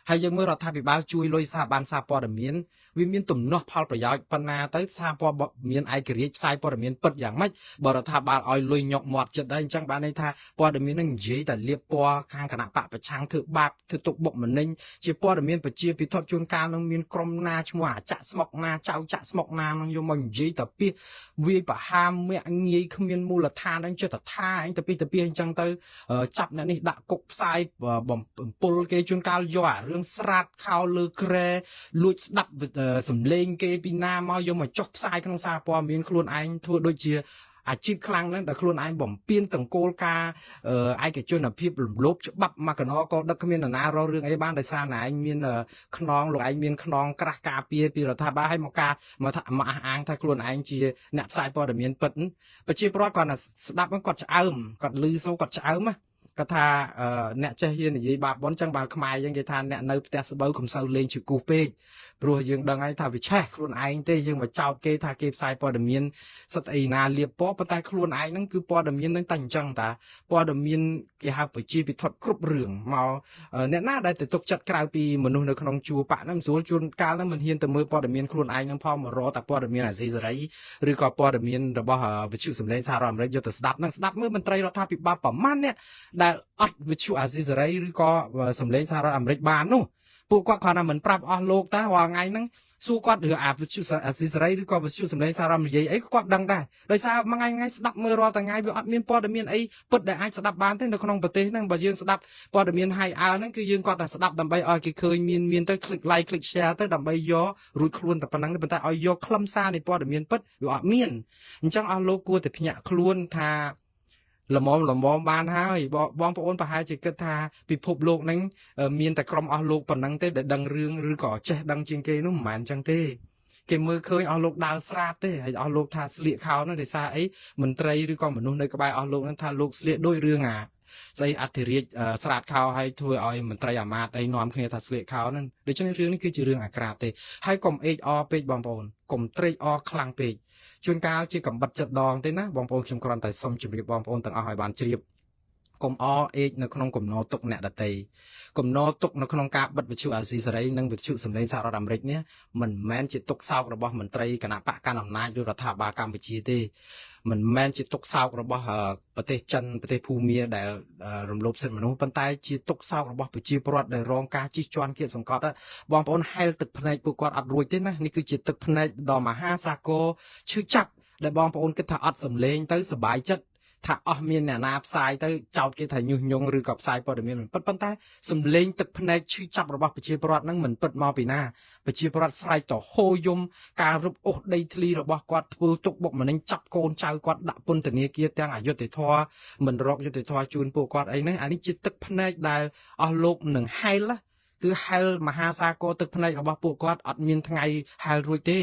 ហើយយើងមើលរដ្ឋាភិបាលជួយលុយស្ថាប័នសារព័ត៌មានវាមានទំនាស់ផលប្រយោជន៍ប៉ុណ្ណាទៅសារព័ត៌មានឯករាជ្យផ្សាយព័ត៌មានពិតយ៉ាងម៉េចបើរដ្ឋាភិបាលឲ្យលុយញុកមាត់ចិត្តដែរអញ្ចឹងបានន័យថាព័ត៌មាននឹងនិយាយតែលាបពណ៌ខាងគណបក្សប្រឆាំងធ្វើបាបធ្វើទុក្ខបុកម្នេញជាព័ត៌មានប្រជាពិធជួនកាលនឹងមានក្រុមណាឈ្មោះអាចាក់ស្មុកណាចៅចាក់ស្មុកណានឹងយកមកនិយាយតែពីវាយប្រហារមាក់ងាយគ្មានមូលដ្ឋានអញ្ចឹងចេះតែថាអញទៅពីទៅពីអញ្ចឹងទៅចាប់អ្នកនេះដាក់គុកផ្សាយបំពុលគេជួនកាលយកអារឿងស្រាតខោលើក្រែលួចស្ដាប់សំឡេងគេពីណាមកយកមកចុះផ្សាយក្នុងសារព័ត៌មានខ្លួនឯងធ្វើដូចជាអាជីពខ្លាំងហ្នឹងដែលខ្លួនឯងបំពេញតង្គោលការឯកជនភាពរំលោភច្បាប់មកកណក៏ដឹកគ្មាននរណារករឿងអីបានដោយសារណែឯងមានខ្នងលោកឯងមានខ្នងក្រាស់ការពារពីរដ្ឋាភិបាលឲ្យមកការមកថាមកអះអាងថាខ្លួនឯងជាអ្នកផ្សាយព័ត៌មានពិតប្រជាពលរដ្ឋគាត់ស្ដាប់គាត់ឆ្អើមគាត់ឮសូរគាត់ឆ្អើមណា គាត់ថាអ្នកចេះហ៊ាននិយាយបាបប៉ុនចឹងបើខ្មែរយើងគេថាអ្នកនៅផ្ទះស្បូវកុំសូវលេងជាគូសពេកព្រោះយើងដឹងហើយថាវាឆេះខ្លួនឯងទេយើងមកចោទគេថាគេផ្សាយព័ត៌មានសិតអីណាលៀបពណ៌ប៉ុន្តែខ្លួនឯងហ្នឹងគឺព័ត៌មានហ្នឹងតែអញ្ចឹងតាព័ត៌មានគេហៅប្រជាពិធគ្រប់រឿងមកអ្នកណាដែលទៅទុកចិត្តក្រៅពីមនុស្សនៅក្នុងជួរបកហ្នឹងស្រួលជួនកាលហ្នឹងមិនហ៊ានទៅមើលព័ត៌មានខ្លួនឯងហ្នឹងផងមករកតែព័ត៌មានអាស៊ីសេរីឬក៏ព័ត៌មានរបស់វិទ្យុសំឡេងសហរដ្ឋអាមេរិកយកទៅស្ដាប់ហ្នឹងស្ដាប់មើលមន្ត្រីរដ្ឋាភិបាលប្រមាណអ្នកដែលអត់វិទ្យុអាស៊ីសេរីឬក៏សំឡេងសហរដ្ឋអាមេរិកបាននោះពួកគាត់គ្រាន់តែមិនប្រាប់អស់លោកតារាល់ថ្ងៃហ្នឹងសួរគាត់រឿងអាវិទ្យុអាស៊ីសេរីឬក៏វិទ្យុសំឡេងសហរដ្ឋអាមេរិកនិយាយអីគាត់ដឹងដែរដោយសារមួយថ្ងៃថ្ងៃស្ដាប់មើលរាល់ថ្ងៃវាអត់មានព័ត៌មានអីពិតដែលអាចស្ដាប់បានទេនៅក្នុងប្រទេសហ្នឹងបើយើងស្ដាប់ព័ត៌មានហៃអើហ្នឹងគឺយើងគាត់តែស្ដាប់ដើម្បីឲ្យគេឃើញមានមានទៅ click like click share ទៅដើម្បីយករួចខ្លួនតែប៉ុណ្ណឹងទេប៉ុន្តែឲ្យយកខ្លឹមសារនៃព័ត៌មានពិតវាអត់មានអញ្ចឹងអស់លោកគួរតែភ្ញាក់ខ្លួនថាល្មមល្មមបានហើយបងប្អូនប្រហែលជាគិតថាពិភពលោកហ្នឹងមានតែក្រុមអស់លោកប៉ុណ្ណឹងទេដែលដឹងរឿងឬក៏ចេះដឹងជាងគេនោះមិនមែនអញ្ចឹងទេគេមើលឃើញអស់លោកដើរស្រាតទេហើយអស់លោកថាស្លៀកខោហ្នឹងដោយសារអីមន្ត្រីឬក៏មនុស្សនៅក្បែរអស់លោកហ្នឹងថាលោកស្លៀកដូចរឿងអាស្អីអធិរាជស្រាតខោហើយធ្វើឲ្យមន្ត្រីអាមាត្យអីនាំគ្នាថាស្លៀកខោហ្នឹងដូច្នេះរឿងនេះគឺជារឿងអាក្រាតទេហើយកុំអេកអពេកបងប្អូនកុំត្រេកអរខ្លាំងពេកជួនកាលជាកំបិតចិត្តដងទេណាបងប្អូនខ្ញុំគ្រាន់តែសុំជម្រាបបងប្អូនទាំងអស់ឲ្យបានជ្រាបកុំអអេកនៅក្នុងគំនរទុកអ្នកដតីគំនរទុកនៅក្នុងការបិទវិទ្យុអាស៊ីសេរីនិងវិទ្យុសំឡេងសហរដ្ឋអាមេរិកនេះមិនមែនជាទុកសោករបស់មន្ត្រីគណៈបកកណ្ដាលអំណាចឬរដ្ឋាភិបាលកម្ពុជាទេមិនមែនជាទុកសោករបស់ប្រទេសចិនប្រទេសភូមាដែលរំលោភសិទ្ធិមនុស្សប៉ុន្តែជាទុកសោករបស់ប្រជាពលរដ្ឋដែលរងការជិះជាន់គៀបសង្កត់បងប្អូនហែលទឹកភ្នែកពួកគាត់អត់រួចទេណានេះគឺជាទឹកភ្នែកដ៏មហាសាគរឈឺចាប់ដែលបងប្អូនគិតថាអត់សំលេងទៅសบายចិត្តថាអស់មានអ្នកណាផ្សាយទៅចោទគេថាញុះញង់ឬក៏ផ្សាយព័ត៌មានមិនពិតប៉ុន្តែសំលេងទឹកភ្នែកឈឺចាប់របស់ប្រជាពលរដ្ឋហ្នឹងមិនពិតមកពីណាប្រជាពលរដ្ឋស្រែកទៅហូរយំការរឹបអូសដីធ្លីរបស់គាត់ធ្វើទុកបុកម្នេញចាប់កូនចៅគាត់ដាក់ពន្ធនាគារទាំងអយុត្តិធម៌មិនរកយុត្តិធម៌ជូនពួកគាត់អីហ្នឹងអានេះជាទឹកភ្នែកដែលអស់លោកនឹងហែលគឺហែលមហាសាគរទឹកភ្នែករបស់ពួកគាត់អត់មានថ្ងៃហែលរួចទេ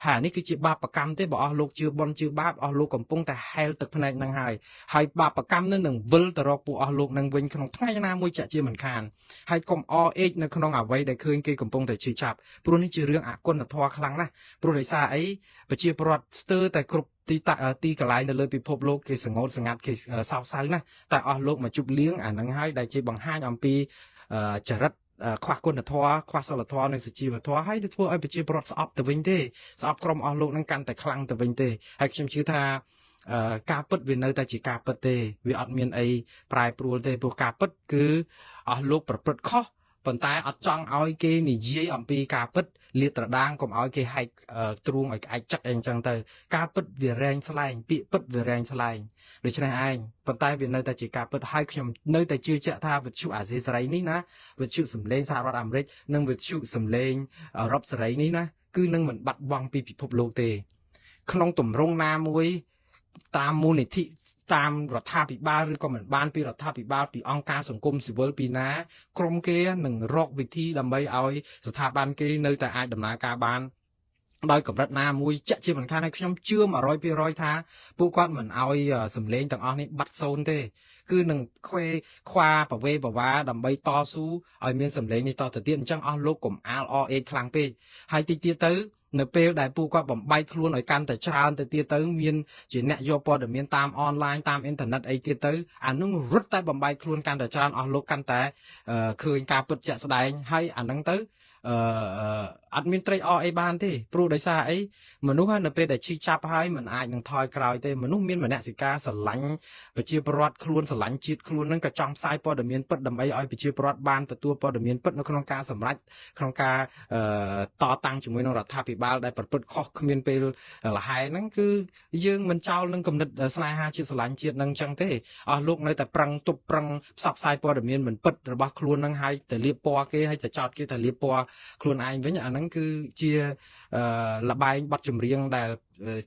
ហើយនេះគឺជាបាបកម្មទេបើអស់លោកជឿបុណ្យជឿបាបអស់លោកកំពុងតែហែលទឹកភ្នែកហ្នឹងហើយហើយបាបកម្មនឹងនឹងវិលទៅរកពួកអស់លោកនឹងវិញក្នុងថ្ងៃណាមួយជាក់ជាមិនខានហើយកុំអអេកនៅក្នុងអ្វីដែលឃើញគេកំពុងតែឈឺចាប់ព្រោះនេះជារឿងអគុណធម៌ខ្លាំងណាស់ព្រោះដោយសារអីប្រជាពលរដ្ឋស្ទើរតែគ្រប់ទីតាទីកន្លែងនៅលើពិភពលោកគេសងោតសងាត់គេសោកសៅណាស់តែអស់លោកមកជប់លៀងអាហ្នឹងហើយដែលជាបង្ហាញអំពីចរិតខ្វះគុណធម៌ខ្វះសិលធម៌និងសុជីវធម៌ហើយទៅធ្វើឲ្យប្រជាពលរដ្ឋស្អប់ទៅវិញទេស្អប់ក្រុមអស់លោកនឹងកាន់តែខ្លាំងទៅវិញទេហើយខ្ញុំជឿថាការពិតវានៅតែជាការពិតទេវាអត់មានអីប្រែប្រួលទេព្រោះការពិតគឺអស់លោកប្រព្រឹត្តខុសប៉ុន្តែអត់ចង់ឲ្យគេនិយាយអំពីការពិតលាតត្រដាងកុំឲ្យគេហែកទ្រូងឲ្យក្អែកចឹកអីអញ្ចឹងទៅការពិតវារែងស្លែងពាក្យពិតវារែងស្លែងដូច្នេះឯងប៉ុន្តែវានៅតែជាការពិតហើយខ្ញុំនៅតែជឿជាក់ថាវិទ្យុអាស៊ីសេរីនេះណាវិទ្យុសំឡេងសហរដ្ឋអាមេរិកនិងវិទ្យុសំឡេងអឺរ៉ុបសេរីនេះណាគឺនឹងមិនបាត់បង់ពីពិភពលោកទេក្នុងទម្រង់ណាមួយតាមមូលនិធិតាមរដ្ឋាភិបាលឬក៏មិនបានពីរដ្ឋាភិបាលពីអង្គការសង្គមស៊ីវិលពីណាក្រុមគេនឹងរកវិធីដើម្បីឲ្យស្ថាប័នគេនៅតែអាចដំណើរការបានដោយកម្រិតណាមួយជាក់ជាមិនខានហើយខ្ញុំជឿ100%ថាពួកគាត់មិនឲ្យសម្លេងទាំងអស់នេះបាត់សូន្យទេគឺនឹងខ្វេខ្វាប្រវេប្រវាដើម្បីតស៊ូឲ្យមានសម្លេងនេះតទៅទៀតអញ្ចឹងអស់លោកកុំអាលអអេកខ្លាំងពេកហើយតិចទៀតទៅនៅពេលដែលពួកគាត់បំបែកខ្លួនឲ្យកាន់តែច្រើនទៅទៀតទៅមានជាអ្នកយកព័ត៌មានតាមអនឡាញតាមអ៊ីនធឺណិតអីទៀតទៅអានឹងរត់តែបំបែកខ្លួនកាន់តែច្រើនអស់លោកកាន់តែឃើញការពិតជាក់ស្ដែងហើយអានឹងទៅអឺអត់មានត្រេកអរអីបានទេព្រោះដោយសារអីមនុស្សនៅពេលដែលឈឺចាប់ហើយមិនអាចនឹងថយក្រោយទេមនុស្សមានមនសិការស្រឡាញ់ប្រជាពលរដ្ឋខ្លួនស្រឡាញ់ជាតិខ្លួននឹងក៏ចង់ផ្សាយព័ត៌មានពិតដើម្បីឲ្យប្រជាពលរដ្ឋបានទទួលព័ត៌មានពិតនៅក្នុងការសម្រេចក្នុងការតតាំងជាមួយនឹងរដ្ឋាភិបាលដែលប្រព្រឹត្តខុសគ្មានពេលលហែហ្នឹងគឺយើងមិនចោលនឹងគំនិតស្នេហាជាតិស្រឡាញ់ជាតិហ្នឹងចឹងទេអស់លោកនៅតែប្រឹងទប់ប្រឹងផ្សព្វផ្សាយព័ត៌មានមិនពិតរបស់ខ្លួនហ្នឹងហើយទៅលៀបពណ៌គេហើយទៅចោទគេទៅលៀបពណ៌ខ្លួនឯងវិញអាហ្នឹងគឺជាលបែងបទចម្រៀងដែល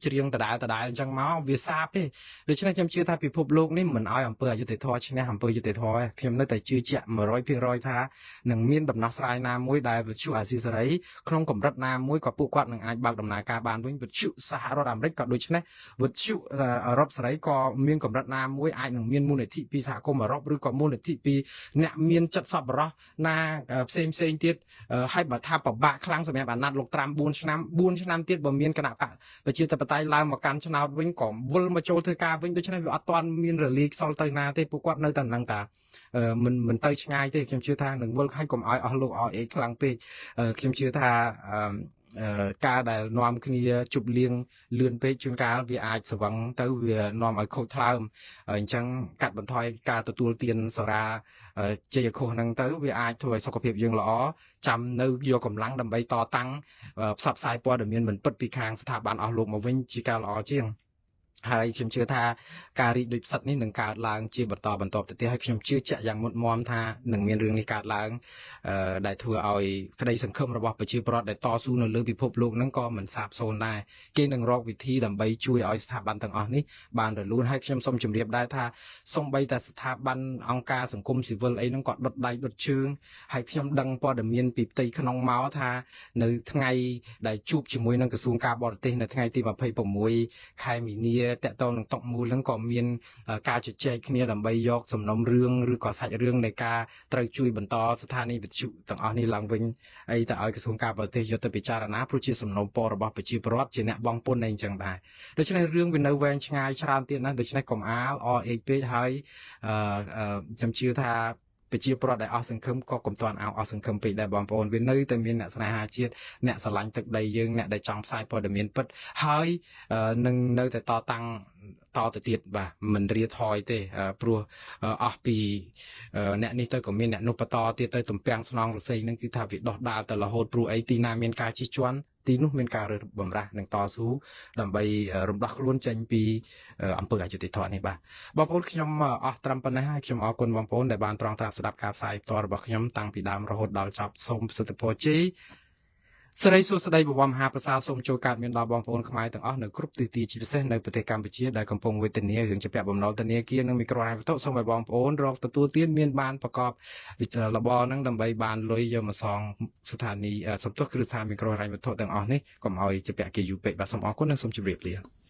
ច្រៀងដដែលដដែលអញ្ចឹងមកវាសាបទេដូច្នេះខ្ញុំជឿថាពិភពលោកនេះមិនឲ្យអំពើអយុត្តិធម៌ឈ្នះអំពើយុត្តិធម៌ទេខ្ញុំនៅតែជឿជាក់100%ថានឹងមានដំណោះស្រាយណាមួយដែលវិទ្យុអាស៊ីសេរីក្នុងកម្រិតណាមួយក៏ពួកគាត់នឹងអាចបើកដំណើរការបានវិញវិទ្យុសហរដ្ឋអាមេរិកក៏ដូចនេះវិទ្យុអឺរ៉ុបសេរីក៏មានកម្រិតណាមួយអាចនឹងមានមូលនិធិពីសហគមន៍អឺរ៉ុបឬក៏មូលនិធិពីអ្នកមានចិត្តសប្បុរសណាផ្សេងផ្សេងទៀតហើយបើថាពិបាកខ្លាំងសម្រាប់អាណត្តិលោកត្រាំ4ឆ្នាំ4ឆ្នាំទៀតបើមានគណបក្សប្រជាធិបតេយ្យឡើងមកកាន់ឆ្នោតវិញក៏វិលមកចូលធ្វើការវិញដូច្នេះវាអត់ទាន់មានរលាយខ្សលទៅណាទេពួកគាត់នៅតែនឹងតាមិនមិនទៅឆ្ងាយទេខ្ញុំជឿថានឹងវិលឲ្យកុំឲ្យអស់លោកអស់អេខ្លាំងពេកខ្ញុំជឿថាការដែលនាំគ្នាជប់លៀងលឿនពេកជួនកាលវាអាចស្វឹងទៅវានាំឲ្យខូចថ្លើមអញ្ចឹងកាត់បន្ថយការទទួលទានសុរាជ័យខុសហ្នឹងទៅវាអាចធ្វើឲ្យសុខភាពយើងល្អចាំនៅយកកម្លាំងដើម្បីតតាំងផ្សព្វផ្សាយព័ត៌មានមិនពិតពីខាងស្ថាប័នអស់លោកមកវិញជាការល្អជាងហើយខ្ញុំជឿថាការរីកដូចផ្សិតនេះនឹងកើតឡើងជាបន្តបន្ទាប់ទៅទៀតហើយខ្ញុំជឿជាក់យ៉ាងមុតមមថានឹងមានរឿងនេះកើតឡើងដែលធ្វើឲ្យក្តីសង្ឃឹមរបស់ប្រជាពលរដ្ឋដែលតស៊ូនៅលើពិភពលោកហ្នឹងក៏មិនសាបសូន្យដែរគេនឹងរកវិធីដើម្បីជួយឲ្យស្ថាប័នទាំងអស់នេះបានរលូនហើយខ្ញុំសូមជម្រាបដែរថាសូម្បីតែស្ថាប័នអង្គការសង្គមស៊ីវិលអីហ្នឹងក៏ដុតដៃដុតជើងហើយខ្ញុំដឹងព័ត៌មានពីផ្ទៃក្នុងមកថានៅថ្ងៃដែលជួបជាមួយនឹងក្រសួងការបរទេសនៅថ្ងៃទី26ខែមីនាតកតងនឹងតុមូលហ្នឹងក៏មានការជជែកគ្នាដើម្បីយកសំណុំរឿងឬក៏សាច់រឿងនៃការត្រូវជួយបន្តស្ថានីយ៍វិទ្យុទាំងអស់នេះឡើងវិញអីទៅឲ្យក្រសួងការបរទេសយកទៅពិចារណាព្រោះជាសំណូមពររបស់ប្រជាពលរដ្ឋជាអ្នកបង់ពន្ធអីចឹងដែរដូច្នេះរឿងវានៅវែងឆ្ងាយច្រើនទៀតណាស់ដូច្នេះកុំអាលអអេកពេកហើយអឺខ្ញុំជឿថាប្រជាពលរដ្ឋដែលអស់សង្ឃឹមក៏កុំទាន់អោអស់សង្ឃឹមពេកដែរបងប្អូនវានៅតែមានអ្នកស្នេហាជាតិអ្នកស្រឡាញ់ទឹកដីយើងអ្នកដែលចង់ផ្សាយព័ត៌មានពិតហើយនឹងនៅតែតតាំងតទៅទៀតបាទមិនរាថយទេព្រោះអស់ពីអ្នកនេះទៅក៏មានអ្នកនោះបន្តទៀតទៅទំពាំងស្នងរស័យនឹងគឺថាវាដោះដាលទៅរហូតព្រោះអីទីណាមានការជិះជាន់ទីនោះមានការរើបំរាស់និងតស៊ូដើម្បីរំដោះខ្លួនចេញពីអំពើអយុត្តិធម៌នេះបាទបងប្អូនខ្ញុំអស់ត្រឹមប៉ុណ្ណេះហើយខ្ញុំអរគុណបងប្អូនដែលបានត្រង់ត្រាប់ស្ដាប់ការផ្សាយផ្ទាល់របស់ខ្ញុំតាំងពីដើមរហូតដល់ចប់សូមប្រសិទ្ធពរជ័យសិរីសួស្តីបវរមហាប្រសាសូមចូលកើតមានដល់បងប្អូនខ្មែរទាំងអស់នៅគ្រប់ទិសទីជាពិសេសនៅប្រទេសកម្ពុជាដែលកំពុងវេទនារឿងជំពាក់បំណុលធនាគារនិងមីក្រូហិរញ្ញវត្ថុសូមឲ្យបងប្អូនរកទទួលទានមានបានប្រកបវិជ្ជារបរនឹងដើម្បីបានលុយយកមកសងស្ថានីយ៍សំទោសគ្រឹះស្ថានមីក្រូហិរញ្ញវត្ថុទាំងអស់នេះកុំឲ្យជំពាក់គេយូរពេកបាទសូមអរគុណនិងសូមជម្រាបលា។